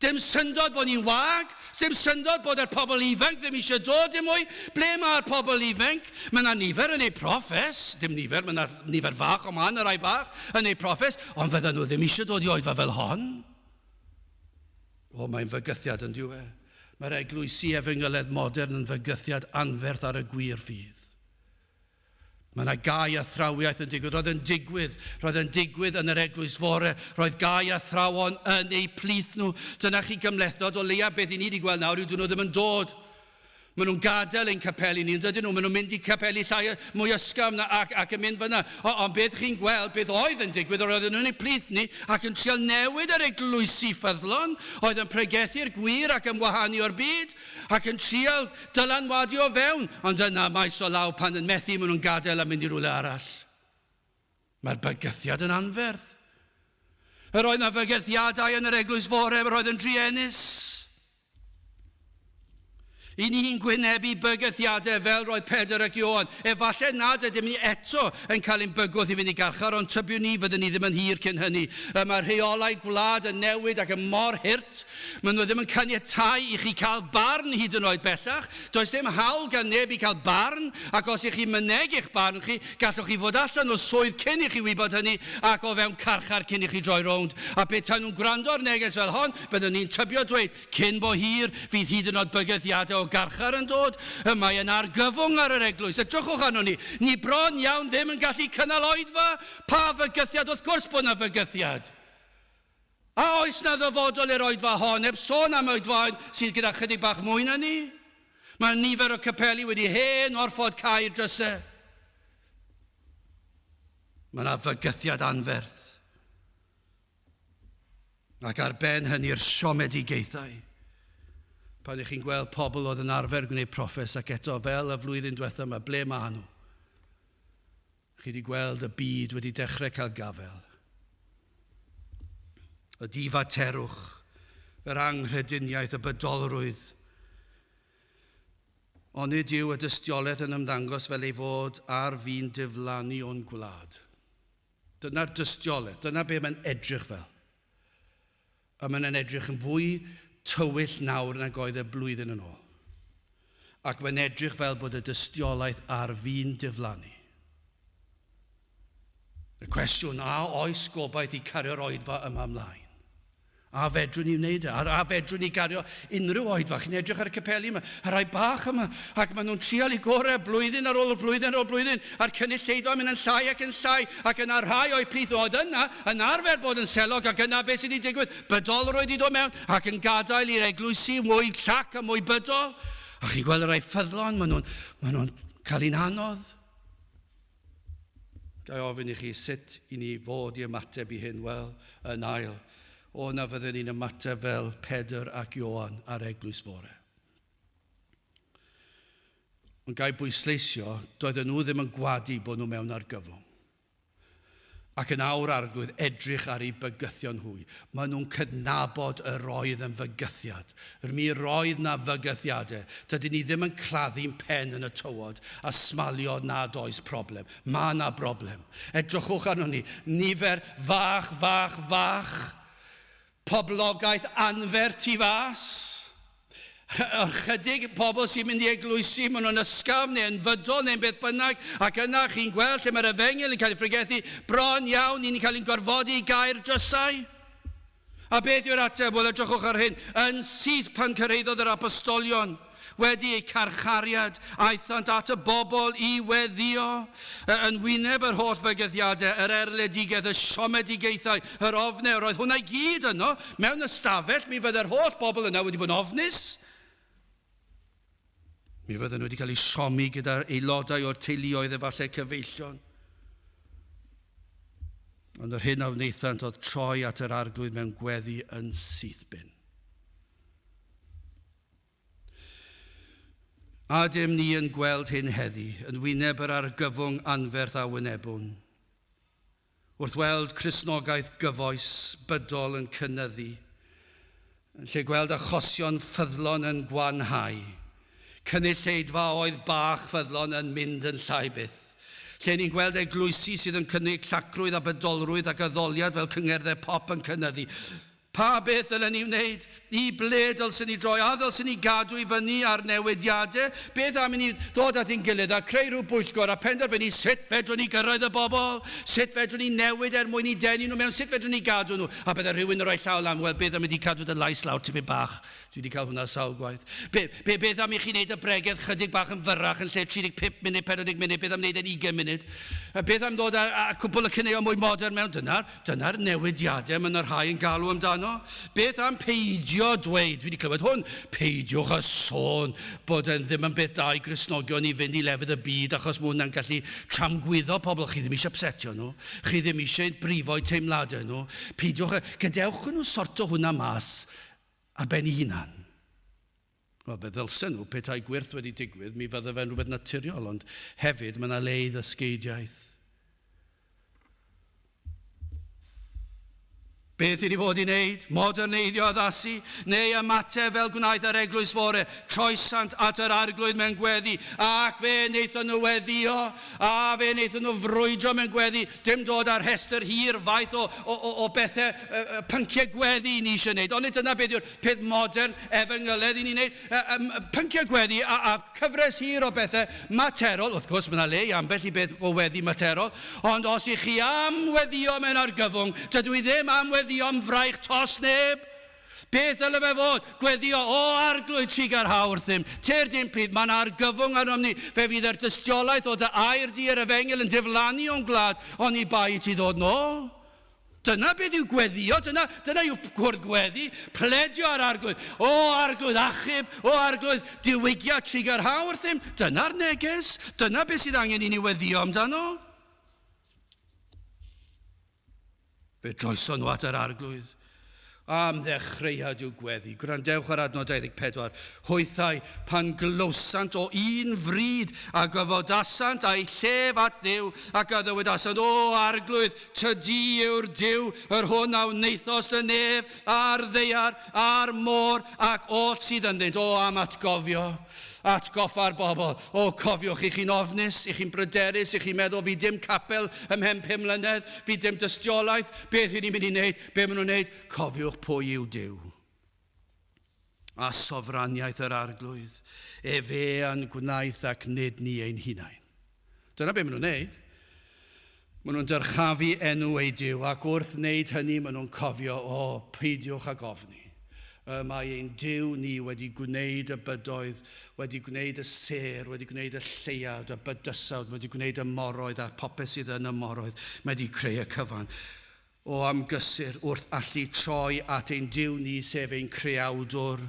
Dim syndod bod ni'n wag, dim syndod bod yr pobl ifanc ddim eisiau dod dim mwy. Ble mae'r pobl ifanc? Mae yna nifer yn ei proffes, dim nifer, mae yna nifer fach ond mae yna rai bach yn ei proffes, ond fydden nhw ddim eisiau dod i oedfa fel hon. O, mae'n fygythiad yn dyw e. Mae'r eglwysi efengyledd modern yn fygythiad anferth ar y gwir ffydd. Mae yna gau athrawiaeth yn digwydd. Roedd yn digwydd. Roedd yn digwydd yn yr eglwys fore. Roedd gau athrawon yn eu plith nhw. Dyna chi gymhlethdod. O leia beth i ni wedi gweld nawr yw dyn nhw ddim yn dod. Maen nhw'n gadael ein capeli ni, yn dydyn nhw? Maen nhw'n mynd i capeli llai, mwy ysgafn ac, ac yn mynd fyna. O, ond beth chi'n gweld, beth oedd yn digwydd, roedd nhw'n eu plith ni ac yn trial newid yr eglwysi ffyddlon, oedd yn pregethu'r gwir ac yn wahanu o'r byd. Ac yn trial dylanwadu o fewn, ond yna maes o law pan yn methu maen nhw'n gadael a mynd i rywle arall. Mae'r bygythiad yn anferth. Yr oedd na fygythiadau yn yr eglwys fore, yr oedd yn druenus. I ni'n gwynebu bygythiadau fel roedd Pedr ac Ioan. Efallai nad ydym ni eto yn cael ein bygwth i fynd i garchar, ond tybiwn ni fyddwn ni ddim yn hir cyn hynny. Mae rheolau gwlad yn newid ac yn mor hurt. Maen nhw ddim yn caniatáu i chi cael barn hyd yn oed bellach. Does dim hawl gan neb i cael barn, ac os ych chi'n mynegi'ch barn chi, gallwch chi fod allan o swydd cyn i chi wybod hynny, ac o fewn carchar cyn i chi droi rownd. A petai nhw'n gwrando ar neges fel hon, byddwn ni'n tybio dweud, cyn bo hir, fydd hyd yn oed bygythiadau o garchar yn dod. Y mae yna argyfwng ar yr eglwys. Edrychwch arnon ni. Ni bron iawn ddim yn gallu cynnal oedfa. Pa fygythiad? Wrth gwrs bod yna fygythiad. A oes 'na ddyfodol i'r oedfa hon, heb sôn am oedfaon sydd gyda chydig bach mwy na ni? Mae nifer o capeli wedi hen orfod cau'r drysau. Mae yna fygythiad anferth. Ac ar ben hynny'r siomedigaethau. Pan ych chi'n gweld pobl oedd yn arfer gwneud proffes ac eto fel y flwyddyn diwethaf yma, ble maen nhw? Chi wedi gweld y byd wedi dechrau cael gafael. Y difaterwch, yr anghrediniaeth, y bydolrwydd. Onid yw y dystiolaeth yn ymddangos fel ei fod ar fin diflannu o'n gwlad? Dyna'r dystiolaeth, dyna be mae'n edrych fel. A mae'n edrych yn fwy tywyll nawr nag oedd e blwyddyn yn ôl. Ac mae'n edrych fel bod y dystiolaeth ar fin diflannu. Y cwestiwn, a oes gobaith i cario'r oedfa yma ymlaen? A fedrwn ni wneud e? A, a fedrwn ni gario unrhyw oedfa? Chi'n edrych ar y capeli yma, y rhai bach yma, ac maen nhw'n trial i gorau blwyddyn ar ôl blwyddyn ar ôl blwyddyn, a'r cynulleidfa yn mynd yn llai ac yn llai, ac yna rhai o'i plith oedd yna yn arfer bod yn selog, ac yna beth sydd wedi digwydd? Bydolrwydd wedi dod mewn ac yn gadael i'r eglwysi mwy llac a mwy bydol. A chi'n gweld y rhai ffyddlon, maen nhw'n maen nhw cael un anodd. Ga i ofyn i chi sut i ni fod i ymateb i hyn? Wel, yn ail, o na fydden ni'n ymateb fel Pedr ac Ioan ar eglwys fore. Ond ga i bwysleisio, doedden nhw ddim yn gwadu bod nhw mewn argyfwng. Ac yn awr, Arglwydd, edrych ar eu bygythion hwy. Maen nhw'n cydnabod yr oedd yn fygythiad. Mi roedd 'na fygythiadau. Dydyn ni ddim yn claddu'n pen yn y tywod a smalio nad oes problem. Mae 'na broblem. Edrychwch arnon ni. Nifer fach, fach, fach. Poblogaeth anferth tu fas. Ychydig pobl sy'n mynd i eglwysi, maen nhw'n ysgafn neu yn fydol neu'n beth bynnag, ac yna chi'n gweld lle mae'r efengyl yn cael ei phregethu, bron iawn, ni'n cael ein gorfodi i gau'r drysau. A beth yw'r ateb? Wel, edrychwch ar hyn. Yn syth pan cyrhaeddodd yr apostolion, wedi eu carchariad, aethant at y bobl i weddïo. Yn wyneb yr holl fygythiadau, yr erledigaeth, y siomedigaethau, yr ofnau, roedd hwnna i gyd yno mewn ystafell, mi fydde'r holl bobl yna wedi bod yn ofnus. Mi fydden nhw wedi cael eu siomi gyda'r aelodau o'r teuluoedd efallai cyfeillion. Ond yr hyn a wnaethant oedd troi at yr arglwydd mewn gweddi yn syth bin. A ydym ni yn gweld hyn heddi, yn wyneb yr argyfwng anferth a wynebwn? Wrth weld Cristnogaeth gyfoes bydol yn cynyddu, yn lle gweld achosion ffyddlon yn gwanhau, cynulleidfaoedd bach ffyddlon yn mynd yn llai byth, lle ni'n gweld eglwysi sydd yn cynnig llacrwydd a bydolrwydd ac addoliad fel cyngerddau pop yn cynyddu, Pa beth ddylen ni wneud? I ble dylsen ni droi? A ddylsen ni gadw i fyny ar newidiadau? Beth am i ni ddod at ein gilydd a creu rhyw bwyllgor a penderfynu sut fedrwn ni gyrraedd y bobl? Sut fedrwn ni newid er mwyn i denu nhw mewn? Sut fedrwn ni gadw nhw? A bydde rhywun yn rhoi llaw lan, wel, beth am i di cadw dy lais lawr tipyn bach? Dwi wedi cael hwnna sawl gwaith. Be, be, beth am i chi wneud y bregeth chydig bach yn fyrrach yn lle 35 munud, 40 munud, beth am wneud e'n 20 munud? Beth am ddod â, â cwpl o caneuon mwy modern mewn? Dyna'r dyna newidiadau mae yna rhai yn galw amdano. Beth am peidio dweud, dwi wedi clywed hwn, peidiwch â sôn bod e'n ddim yn beth da i Gristnogion i fynd i lefydd y byd achos mae hwnna'n gallu tramgwyddo pobl. Chi ddim eisiau upsetio nhw. Chi ddim eisiau brifo'u teimladau nhw. Peidiwch, gadewch nhw sorto hwnna mas ar ben ei hunan. Wel, fe ddylsen nhw, petai gwyrth wedi digwydd, mi fydde fe'n rhywbeth naturiol, ond hefyd mae yna le i ddysgeidiaeth. Beth i ni fod i wneud? Moderneiddio addasu? Neu ymateb fel gwnaeth yr eglwys fore? Troesant at yr arglwydd mewn gweddi, ac fe wnaethon nhw weddio, a fe wnaethon nhw frwydro mewn gweddi, dim dod â rhestr hir faith o, o, o, o bethau, pynciau gweddi ni eisiau wneud. Ond nid dyna beth yw'r peth modern efengyledd i ni'n wneud. Pynciau gweddi a, a cyfres hir o bethau materol. Wrth gwrs, mae yna le i ambell i beth o weddi materol. Ond os i chi am weddio mewn argyfwng, dydw i ddim am weddio am fraich tos neb. Beth dyle fe fod? Gweddio, o arglwydd trugarhau wrthym. Tyr dim pryd, mae'n argyfwng arnom ni. Fe fydd yr dystiolaeth o dy air di yr efengyl yn diflannu o'n gwlad, oni bai i ti ddod nôl. Dyna beth yw gweddio, dyna, dyna yw cwrdd gweddi, pledio ar arglwydd. O arglwydd achub, o arglwydd diwygia trugarhau wrthym. Dyna'r neges, dyna beth sydd angen i ni weddio amdano. Fe droeson nhw at yr arglwydd. Am ddechreuad yw gweddi. Gwrandewch ar adnod 24. Hwythau, pan glywsant o un fryd, a gyfodasant a'u llef at Dduw, ac a ddywedasant, O Arglwydd, tydi yw'r Duw, yr hwn a wnaethost y nef, a'r ddaear, a'r môr, ac oll sydd ynddynt. O, am atgofio! Atgoffa'r bobl, o, cofiwch, i chi'n ofnus, i chi'n bryderus, i chi'n meddwl, fi dim capel ymhen 5 mlynedd, fi dim dystiolaeth, beth i ni'n mynd i wneud? Be maen nhw'n wneud? Cofiwch pwy yw Duw. A sofraniaeth yr arglwydd, efe a'n gwnaeth ac nid ni ein hunain. Dyna be maen nhw'n wneud. Maen nhw'n dyrchafu enw eu Duw, ac wrth wneud hynny maen nhw'n cofio, o, peidiwch ag ofni. Y mae ein Duw ni wedi gwneud y bydoedd, wedi gwneud y sêr, wedi gwneud y lleuad, y bydysawd, wedi gwneud y moroedd a'r popeth sydd yn y moroedd. Mae wedi creu y cyfan. O am gysur wrth allu troi at ein Duw ni, sef ein Creawdwr.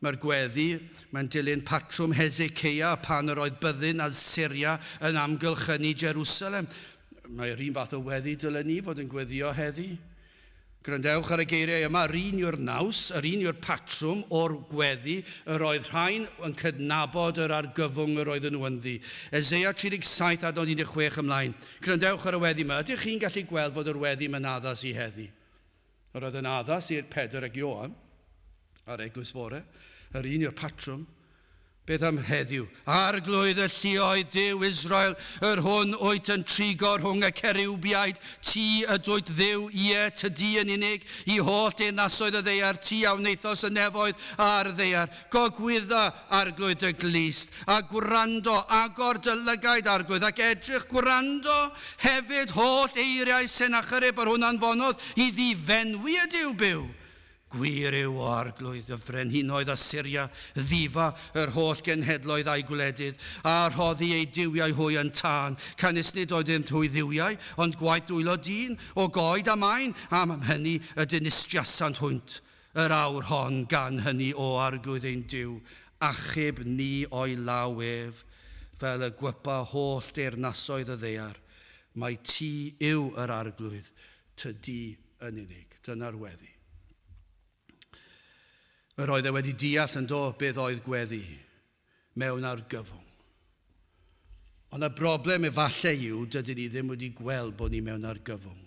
Mae'r gweddi, mae'n dilyn patrwm Hezeceia pan yr oedd byddin Asyria yn amgylchynu Jerusalem. Mae'r un fath o weddi dylen ni fod yn gweddio heddi. Gwrandewch ar y geiriau yma, yr un yw'r naws, yr un yw'r patrwm o'r gweddi, yr oedd rhain yn cydnabod yr argyfwng yr oedden nhw ynddi. Eseia 37 adnod 16 ymlaen. Gwrandewch ar y weddi yma. Ydych chi'n gallu gweld fod yr weddi yma'n addas i heddi? Yr oedd yn addas i'r Pedr ac Ioan a'r eglwys fore. Yr un yw'r patrwm. Beth am heddiw? Arglwydd y lluoedd, Duw Israel, yr hwn wyt yn trigo rhwng y ceriwbiaid, ti ydwyt Dduw, ie, tydi yn unig, i holl deyrnasoedd y ddaear, ti a wnaethost y nefoedd a'r ddaear. Gogwydda, Arglwydd, dy glust, a gwrando, agor dy lygaid, Arglwydd, ac edrych, gwrando hefyd holl eiriau Sennacherib yr hwn anfonodd i ddifenwi y Duw byw. Gwir yw, o Arglwydd, y frenhinoedd Asyria ddifa yr holl genhedloedd a'u gwledydd, a rhoddi eu duwiau hwy yn tân, canys nid oeddynt hwy dduwiau, ond gwaith dwylo dyn, o goed a maen, am hynny y dinistriasant hwynt. Yr awr hon, gan hynny, o Arglwydd ein Duw, achub ni o'i law ef, fel y gwypa holl deyrnasoedd y ddaear, mai ti yw yr Arglwydd, tydi yn unig. Dyna'r weddi. Yr oedd e wedi deall yn do beth oedd gweddi mewn argyfwng. Ond y broblem efallai yw dydyn ni ddim wedi gweld bod ni mewn argyfwng.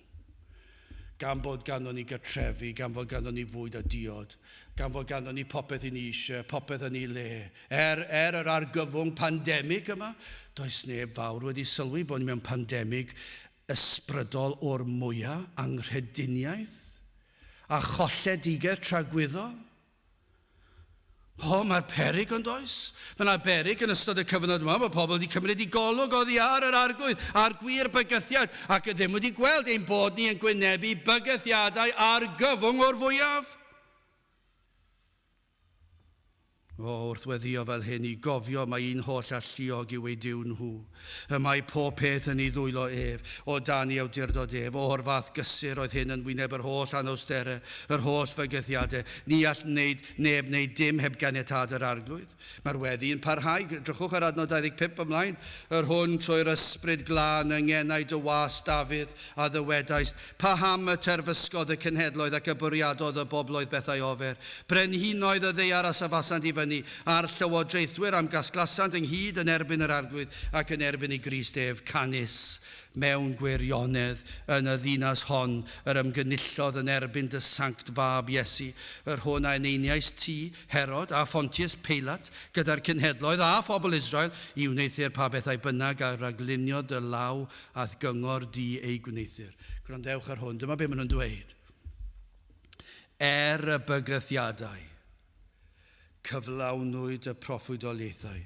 Gan bod ganddo ni gartrefi, gan fod ganddo ni fwyd a diod, gan fod ganddo ni popeth i ni eisiau, popeth yn ei le. Er, er yr argyfwng pandemig yma, does neb fawr wedi sylwi bod ni mewn pandemig ysbrydol o'r mwyaf, anghrediniaeth a cholledigaeth tragwyddol. O, mae'r peryg yn does? Mae yna beryg yn ystod y cyfnod yma, mae pobl wedi cymryd i golwg oddi ar yr arglwydd, a'r gwir bygythiad, ac ddim wedi gweld ein bod ni yn gwynebu bygythiadau argyfwng o'r fwyaf. O, wrth weddio fel hyn, i gofio mai un holl alluog yw eu Duw nhw. Y mae pob peth yn ei ddwylo ef, o dan ei awdurdod ef. O'r fath gysur oedd hyn yn wyneb yr holl anawsterau, yr holl fygythiadau. Ni all wneud neb wneud dim heb ganiatâd yr Arglwydd. Mae'r weddi yn parhau. Drychwch ar adnod 25 ymlaen. Yr hwn trwy'r ysbryd glân yng ngenau dy was Dafydd, a ddywedaist, Paham y terfysgodd y cenhedloedd ac y bwriadodd y bobloedd bethau ofer? Brenhinoedd y ddaear a safasant i fyny, a'r llywodraethwyr am gasglasant ynghyd yn erbyn yr Arglwydd ac yn erbyn ei Grist ef, canys mewn gwirionedd yn y ddinas hon yr ymgynullodd yn erbyn dy sanct fab Iesu, yr hwn a eneiniaist ti, Herod, a Phontius Peilat, gyda'r cenhedloedd a phobl Israel, i wneuthur pa bethau bynnag a ragluniodd dy law A'th gyngor di ei gwneuthur. Gwrandewch ar hwn, dyma be maen nhw'n dweud. Er y bygythiadau, cyflawnwyd y proffwydoliaethau.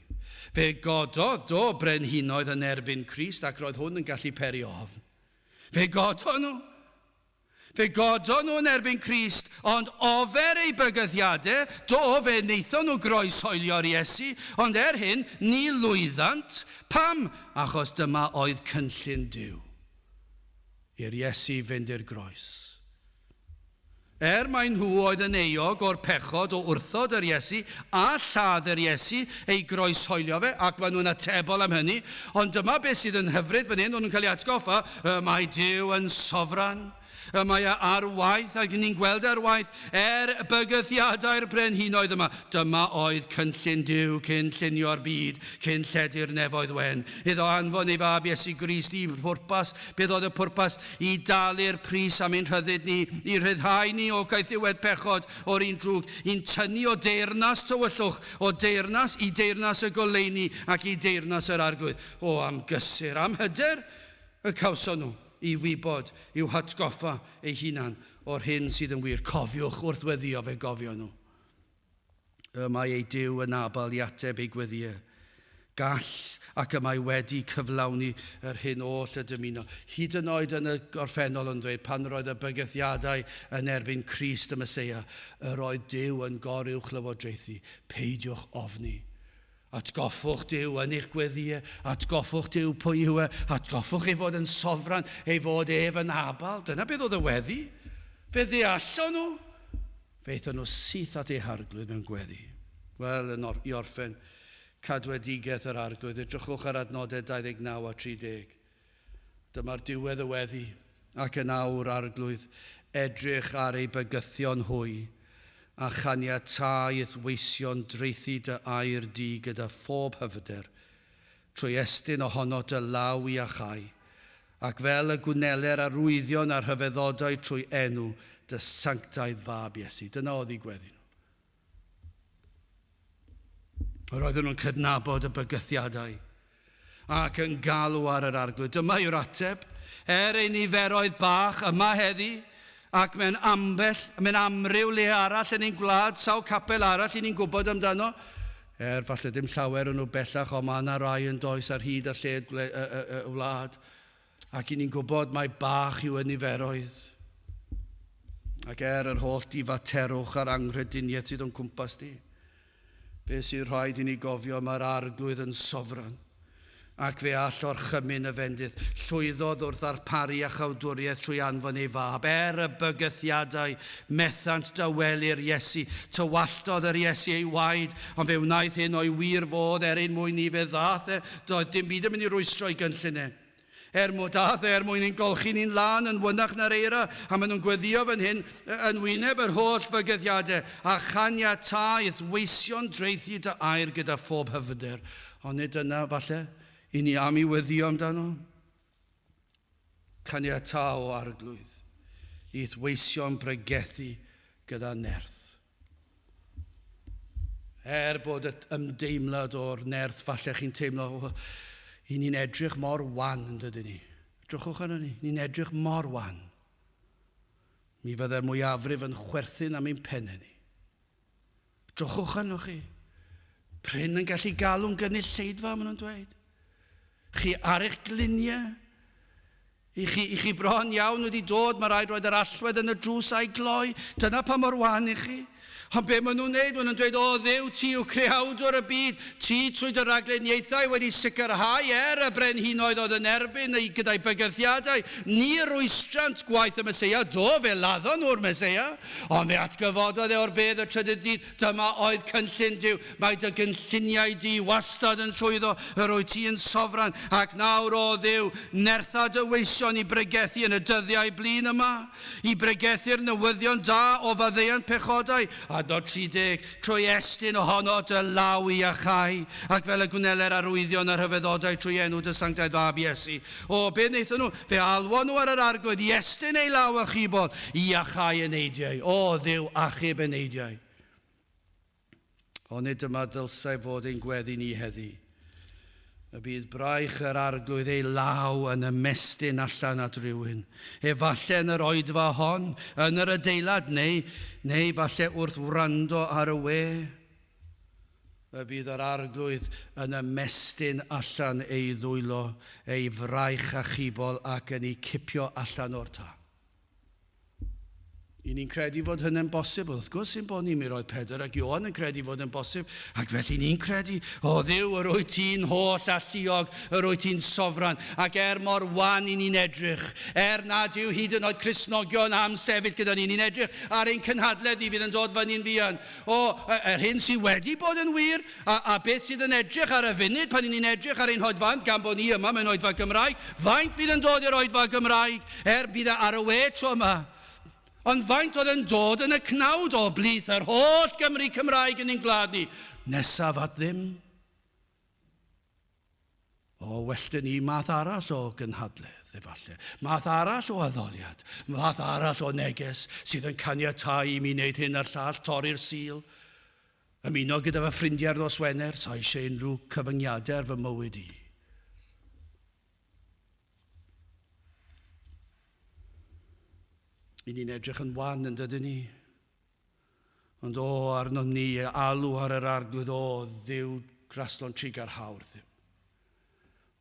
Fe gododd, do, brenhinoedd yn erbyn Crist ac roedd hwn yn gallu peri ofn. Fe godon nhw. Fe godon nhw yn erbyn Crist, ond ofer eu bygythiadau, do, fe wnaethon nhw groeshoelio'r Iesu, ond er hyn, ni lwyddant. Pam? Achos dyma oedd cynllun Duw, i'r Iesu fynd i'r groes. Er mai nhw oedd yn euog o'r pechod o wrthod yr Iesu a lladd yr Iesu, ei groeshoelio fe, ac maen nhw'n atebol am hynny, ond dyma beth sydd yn hyfryd fan hyn, o'n nhw'n cael ei atgoffa, y mae Duw yn sofran. Y mae e ar waith, ac ni'n gweld ar waith, er bygythiadau'r brenhinoedd yma. Dyma oedd cynllun Duw cyn llunio'r byd, cyn lledu'r nefoedd wen. Iddo anfon ei fab Iesu Grist i pwrpas, beth oedd y pwrpas? I dalu'r pris am ein rhyddid ni, i rhyddhau ni o gaethiwed pechod o'r un drwg, i'n tynnu o deyrnas tywyllwch, o deyrnas i deyrnas y goleuni ac i deyrnas yr Arglwydd. O, am gysur, am hyder y cawson nhw i wybod, i'w hatgoffa eu hunan o'r hyn sydd yn wir. Cofiwch wrth weddïo, fe gofio nhw. Y mae eu Duw yn abal i ateb eu gweddïau. Gall ac y mae wedi cyflawni yr hyn oll y dymuno. Hyd yn oed yn y gorffennol yn dweud, pan roedd y bygythiadau yn erbyn Crist y Meseia, yr oedd Duw yn goruwchlywodraethu. Peidiwch ofni. Atgoffwch Duw yn eich gweddïau, atgoffwch Duw pwy yw e, atgoffwch ei fod yn sofran, ei fod ef yn abal. Dyna beth oedd y weddi. Fe ddeallon nhw. Fe aethon nhw syth at eu harglwydd mewn gweddi. Wel, yn or, i orffen, cadwedigaeth yr arglwydd, edrychwch ar adnodau 29 a 30. Dyma'r diwedd y weddi, ac yn awr, Arglwydd, edrych ar eu bygythion hwy, a chaniatâ i'th weision draethu dy air di gyda phob hyfder, trwy estyn ohono dy law i achau, ac fel y gwneler arwyddion a rhyfeddodau trwy enw dy sanctaidd fab Iesu. Dyna oedd eu gweddi nhw. Yr oedden nhw'n cydnabod y bygythiadau ac yn galw ar yr arglwydd. Dyma yw'r ateb. Er ei niferoedd bach yma heddi, ac mewn ambell, mewn amryw le arall yn ein gwlad, sawl capel arall i ni'n gwybod amdano, er falle dim llawer o'n nhw bellach, ond mae yna rai yn does ar hyd a lled y, y, y, y wlad. Ac i ni'n gwybod mai bach yw y niferoedd. Ac er yr holl difaterwch a'r anghrediniaeth sydd o'n cwmpas ni, be sydd rhaid i ni gofio mae'r arglwydd yn sofran, ac fe all orchymyn y fendith. Llwyddodd wrth ddarparu iachawdwriaeth trwy anfon ei fab. Er y bygythiadau, methant dawelu'r Iesu. Tywalltodd yr Iesu ei waed, ond fe wnaeth hyn o'i wir fodd er ein mwyn ni. Fe ddaeth e, doedd dim byd yn mynd i rwystro ei gynllun e. Er mo daeth e er mwyn ein golchi ni'n lân yn wynach na'r eira, a maen nhw'n gweddio fan hyn yn wyneb yr holl fygythiadau, a chaniatâ i'th weision draethu dy air gyda phob hyfder. Ond nid dyna, falle, I ni am i weddio amdano? Caniatâ o Arglwydd, i'th weision bregethu gyda nerth. Er bod y ymdeimlad o'r nerth, falle chi'n teimlo, i ni'n edrych mor wan yn dydyn ni. Drychwch arno ni, ni'n edrych mor wan. Mi fydde'r mwyafrif yn chwerthin am ein pennau ni. Drychwch arnoch chi. Prin yn gallu galw'n gynulleidfa, maen nhw'n dweud. Chi ar eich gliniau. I chi, i chi bron iawn wedi dod, mae rhaid roed yr allwedd yn y drws a'i gloi. Dyna pa mor wan i chi. Ond be maen nhw'n wneud? Maen nhw'n dweud, o Dduw, ti yw creawdwr y byd. Ti trwy dy ragluniaethau wedi sicrhau er y brenhinoedd oedd yn erbyn ei gyda'i bygythiadau. Ni rwystrant gwaith y Meseia. Do, fe laddon nhw'r Meseia. Ond fe atgyfododd e o'r bedd y trydydd dydd. Dyma oedd cynllun Duw. Mae dy gynlluniau di wastad yn llwyddo, yr wyt ti yn sofran, ac nawr, O Dduw, nertha dy weision i bregethu yn y dyddiau blin yma, i bregethu'r newyddion da o faddeuant pechodau, adnod 30, trwy estyn ohono dy law i iachau, ac fel y gwneler arwyddion a rhyfeddodau trwy enw dy sanctaidd fab Iesu. O, be wnaethon nhw? Fe alwon nhw ar yr Arglwydd i estyn ei law achubol i iachau eneidiau. O, Dduw, achub eneidiau. Onid dyma ddylsai fod ein gweddi ni heddi? Y bydd braich yr Arglwydd ei law yn ymestyn allan at rywun, efallai yn yr oedfa hon, yn yr adeilad, neu, neu falle wrth wrando ar y we. Y bydd yr Arglwydd yn ymestyn allan ei ddwylo, ei fraich achubol ac yn eu cipio allan o'r tân. I ni'n credu fod hynny'n bosib, wrth gwrs ein bod ni, mi roedd Pedr ac Ioan yn credu fod yn bosib, ac felly ni'n credu, o Dduw, yr wyt ti'n holl alluog, yr wyt ti'n sofran, ac er mor wan i ni'n edrych, er nad yw hyd yn oed Cristnogion am sefyll gyda ni, ni'n edrych ar ein cynhadledd ni fydd yn dod fyny'n fuan, o, yr hyn sydd wedi bod yn wir, A, a beth sydd yn edrych ar y funud pan 'y ni'n edrych ar ein hoedfaon, gan bod ni yma mewn oedfa Gymraeg, faint fydd yn dod i'r oedfa Gymraeg, er bydd e ar y we tro yma. Ond faint oedd yn dod yn y cnawd o blith yr holl Gymry Cymraeg yn ein gwlad ni? Nesaf at ddim. O, well dyn ni math arall o gynhadledd, efallai. Math arall o addoliad. Math arall o neges sydd yn caniatáu i mi wneud hyn a'r llall, torri'r Sul. Ymuno gyda fy ffrindiau ar nos Wener, sa eisiau unrhyw cyfyngiadau ar fy mywyd i. I ni'n edrych yn wan yn dydyn ni. Ond o, arnom ni alw ar yr Arglwydd, o, Dduw graslon trugarhau wrthym.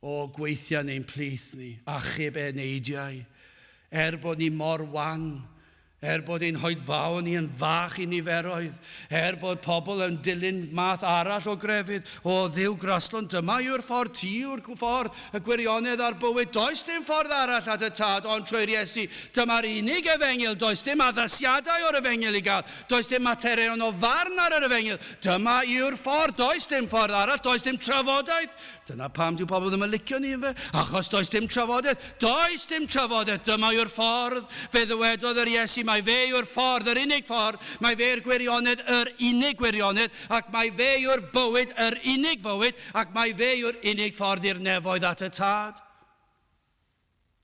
O, gweithia yn ein plith ni, achub eneidiau, er bod ni mor wan, er bod ein hoedfaon ni yn fach i niferoedd, er bod pobl yn dilyn math arall o grefydd, o Dduw graslon, dyma yw'r ffordd, ti yw'r ffordd, y gwirionedd a'r bywyd, does dim ffordd arall at y Tad ond trwy'r Iesu, dyma'r unig efengyl, does dim addasiadau o'r efengyl i gael, does dim materion o farn ar yr efengyl, dyma yw'r ffordd, does dim ffordd arall, does dim trafodaeth, Dyna pam dyw pobl ddim yn licio ni, ynfe? Achos does dim trafodaeth. Does dim trafodaeth. Dyma yw'r ffordd. Fe ddywedodd yr Iesu, mai fe yw'r ffordd, yr unig ffordd. Mai fe yw'r gwirionedd, yr unig gwirionedd. Ac mai fe yw'r bywyd, yr unig fywyd. Ac mai fe yw'r unig ffordd i'r nefoedd at y Tad.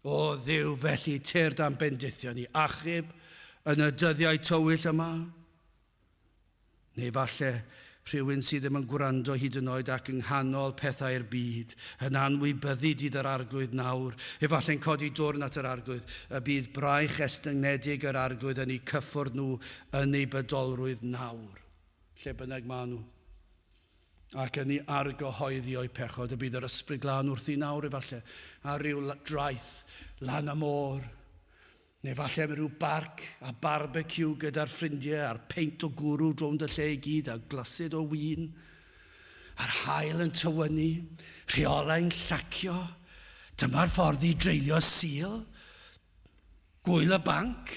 O Dduw, felly tyrd a'n bendithio ni, achub yn y dyddiau tywyll yma. Neu falle rhywun sydd ddim yn gwrando hyd yn oed ac yng nghanol pethau'r byd, yn anwybyddu dydd yr Arglwydd nawr, efallai'n codi dwrn at yr Arglwydd, y bydd braich estynedig yr Arglwydd yn eu cyffwrdd nhw yn eu bydolrwydd nawr, lle bynnag maen nhw. Ac yn ei argyhoeddi o'u pechod, y bydd yr Ysbryd Glân wrthi nawr efallai, ar ryw draeth lan y môr, neu falle mewn rhyw barc a barbeciw gyda'r ffrindiau a'r peint o gwrw rownd y lle i gyd a glasid o win, a'r haul yn tywynnu, rheolau'n llacio. Dyma'r ffordd i dreulio Sul. Gŵyl y banc.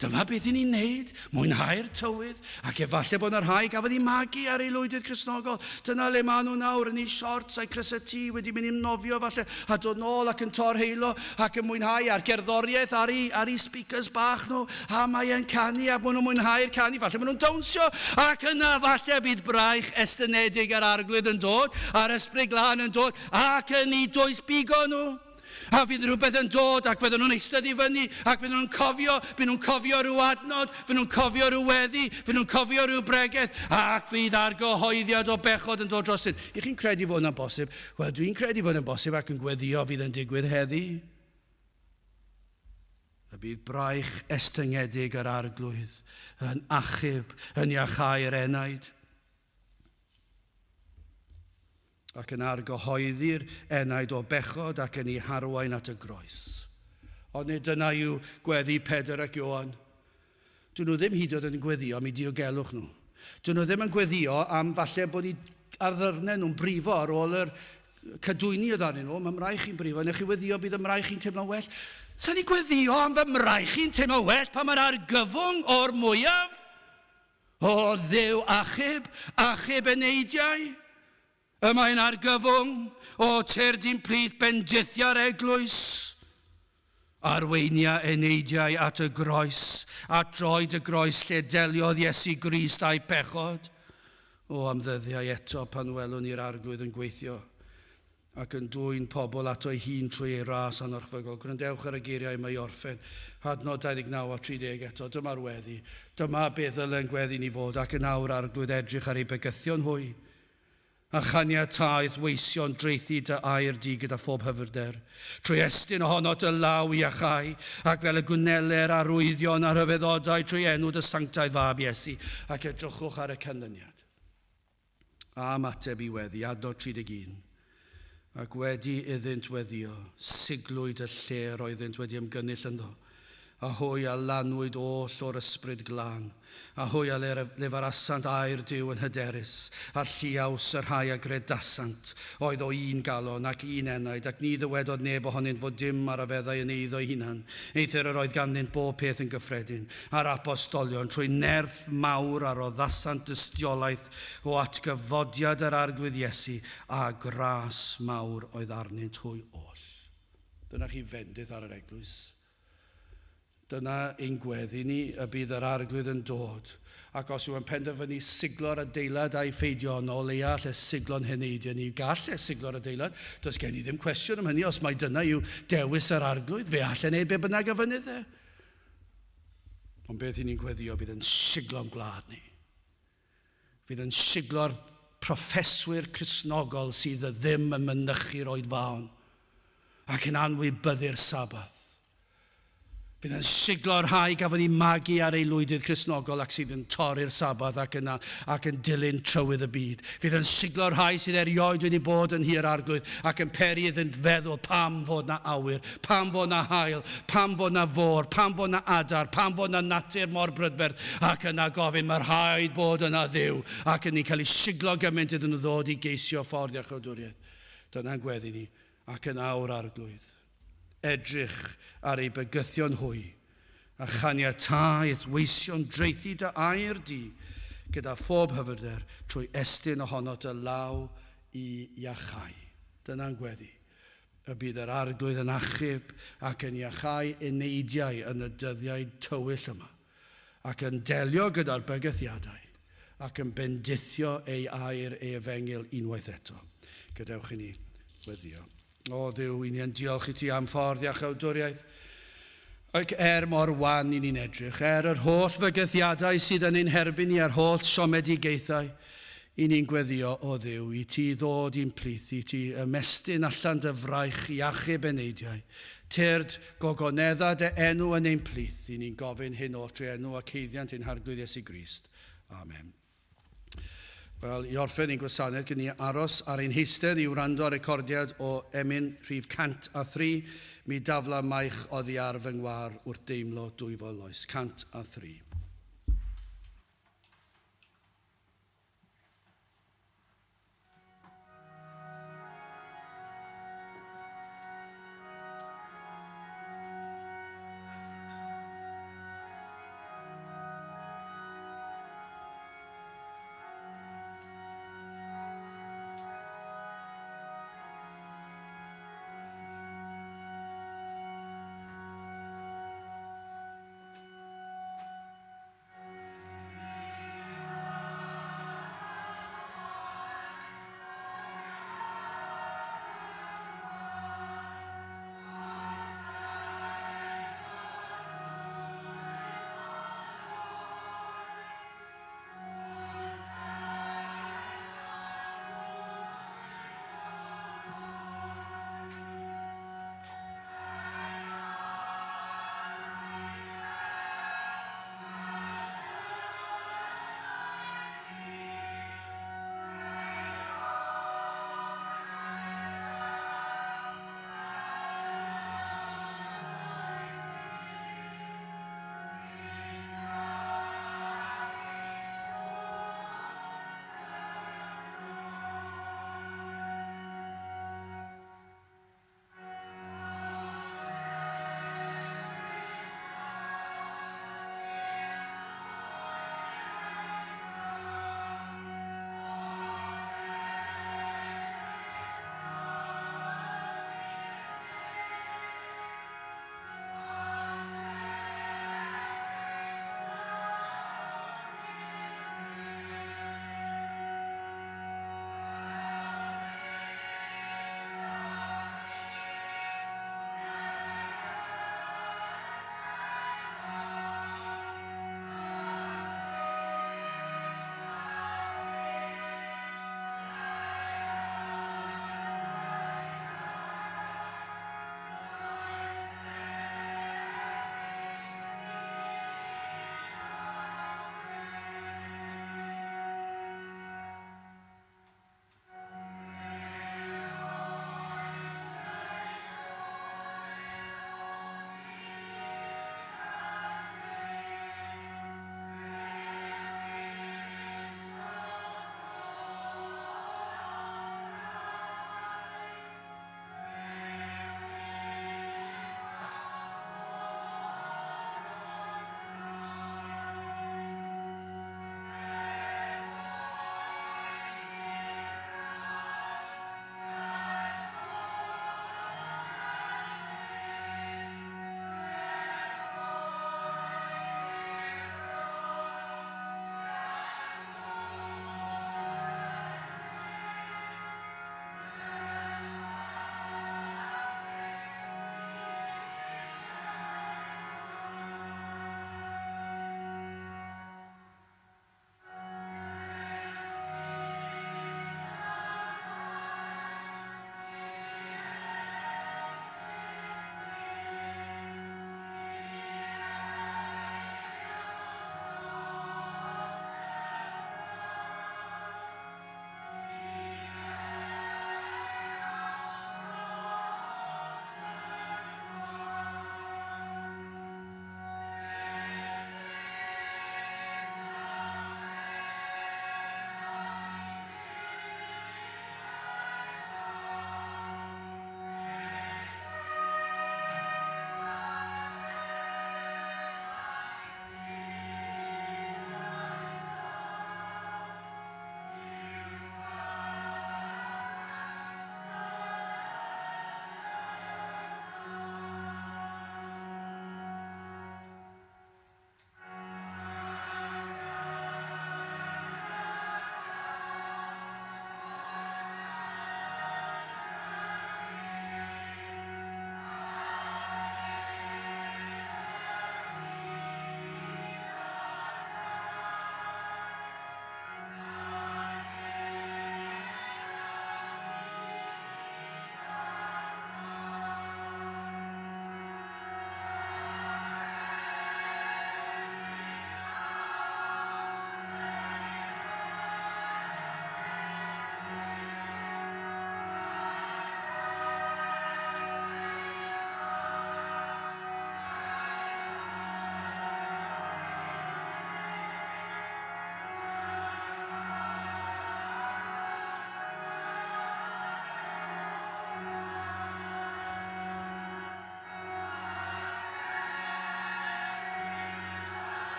Dyma beth i ni'n neud, mwynhau'r tywydd, ac efallai bod yna rhai gafodd eu magu ar aelwydydd Cristnogol. Dyna le maen nhw nawr yn eu siorts a'i crysau T wedi mynd i nofio falle, a dod nôl ac yn torheilo ac yn mwynhau a'r gerddoriaeth ar eu, ar eu speakers bach nhw, a mae e'n canu a maen nhw'n mwynhau'r canu, falle maen nhw'n dawnsio, ac yna falle bydd braich estynedig yr Arglwydd yn dod, a'r Ysbryd Glân yn dod, ac yn eu dwys bigo nhw. A fydd rhywbeth yn dod ac fydden nhw'n eistedd i fyny ac fydden nhw'n cofio, fydden nhw'n cofio rhyw adnod, fydden nhw'n cofio rhyw weddi, fydden nhw'n cofio rhyw bregeth ac fydd argyhoeddiad o bechod yn dod drostynt. Y'ch chi'n credu fod hwnna'n bosib? Wel, dwi'n credu fod yn bosib ac yn gweddio fydd yn digwydd heddi. Y bydd braich estyngedig yr Arglwydd yn achub, yn iacháu'r enaid. Ac yn argyhoeddi'r enaid o bechod ac yn ei harwain at y groes. Ond nid dyna yw gweddi Pedr ac Ioan. Dyn nhw ddim hyd yn oed yn gweddio am eu diogelwch nhw. Dyn nhw ddim yn gweddio am falle bod eu arddyrnau nhw'n brifo ar ôl yr cadwyni oedd arnyn nhw. Mae mraich i'n brifo, newch chi weddio bydd y mraich i'n teimlo'n well. Sa'n ni gweddio am fy mraich i'n teimlo well pan mae'r argyfwng o'r mwyaf? O Dduw achub, achub eneidiau! Y mae'n argyfwng, o tyrd i'n plith bendithia'r eglwys. Arweinia eneidiau at y groes, at droed y groes lle deliodd Iesu Grist â'u pechod. O am ddyddiau eto pan welwn ni'r Arglwydd yn gweithio ac yn dwyn pobl ato'i hun trwy ei ras anorchfygol. Gwrandewch ar y geiriau yma i orffen. Adnod 29 a 30 eto. Dyma'r weddi. Dyma beth ddylen gweddi ni fod, ac yn awr, Arglwydd, edrych ar eu bygythion hwy, a chaniatâ i'th weision draethu dy air di gyda phob hyfrder, trwy estyn ohono dy law i iachau, ac fel y gwneler arwyddion a rhyfeddodau trwy enw dy sanctaidd fab Iesu, ac edrychwch ar y canlyniad. A ymateb i weddi, adnod 31. Ac wedi iddynt weddio, siglwyd y lle yr oeddynt wedi ymgynnull ynddo, a hwy a lanwyd oll o'r Ysbryd Glân, a hwy a lefarasant air Duw yn hyderus, a lliaws y rhai a gredasant oedd o un galon ac un enaid, ac ni ddywedodd neb ohonynt fod dim ar a feddai yn eiddo'i hunan, eithr yr oedd ganddynt bob peth yn gyffredin, a'r apostolion, trwy nerth mawr a roddasant dystiolaeth o atgyfodiad yr Arglwydd Iesu, a gras mawr oedd arnynt hwy oll. Dyna chi fendith ar yr eglwys. Dyna ein gweddi ni, y bydd yr Arglwydd yn dod. Ac os yw e'n penderfynu siglo'r adeilad a'i pheidio, ond o leia all e siglo'n heneidiau ni. Gall e siglo'r adeilad. Does gen i ddim cwestiwn am hynny. Os mai dyna yw dewis yr Arglwydd, fe all e wneud be bynnag a fynydd e. Ond beth i ni'n gweddio fydd yn siglo'n gwlad ni. Fydd yn siglo'r proffeswyr Cristnogol sydd ddim yn mynychu'r oedfaon ac yn anwybyddu'r Sabath. Fydd yn siglo'r rhai gafodd eu magu ar aelwydydd Cristnogol ac sydd yn torri'r Sabath ac yn, ac yn dilyn trywydd y byd. Fydd yn siglo'r rhai sydd erioed wedi bod yn nhŷ'r Arglwydd ac yn peri iddynt feddwl pam fod 'na awyr, pam fod 'na haul, pam fod 'na fôr, pam fod 'na adar, pam fod 'na natur mor brydferth, ac yna gofyn, mae rhaid bod yna Dduw, ac yn ni'n cael eu siglo gymaint iddyn nhw ddod i geisio ffordd iachawdwriaeth. Dyna'n gweddi ni, ac yn awr, Arglwydd. Edrych ar eu bygythion hwy, a chaniatâ i'th weision draethu dy air di gyda phob hyfrder trwy estyn ohono dy law i iachau. Dyna'n gweddi. Y bydd yr Arglwydd yn achub ac yn iachau eneidiau yn y dyddiau tywyll yma, ac yn delio gyda'r bygythiadau, ac yn bendithio ei air ei efengyl unwaith eto. Gadewch i ni weddïo. O Dduw, i ni yn diolch i ti am ffordd iachawdwriaeth. Ac er mor wan i ni'n edrych, er yr holl fygythiadau sydd yn ein herbyn ni a'r holl siomedigaethau, i ni'n gweddio, o Dduw, i ti ddod i'n plith, i ti ymestyn allan dy fraich i achub eneidiau. Tyrd, gogonedda dy enw yn ein plith, i ni'n gofyn hyn oll trwy enw ac haeddiant ein Harglwydd Iesu Grist. Amen. Wel, i orffen ein gwasanaeth, gwn ni aros ar ein heistedd i wrando ar recordiad o emyn rhif 103, Mi dafla maich oddi ar fy ngwar wrth deimlo dwyfol loes. 103.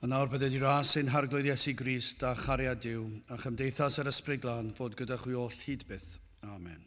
A nawr bydded i ras ein Harglwydd Iesu Grist a chariad Duw a chymdeithas yr Ysbryd Glân fod gyda chwi oll hyd byth. Amen.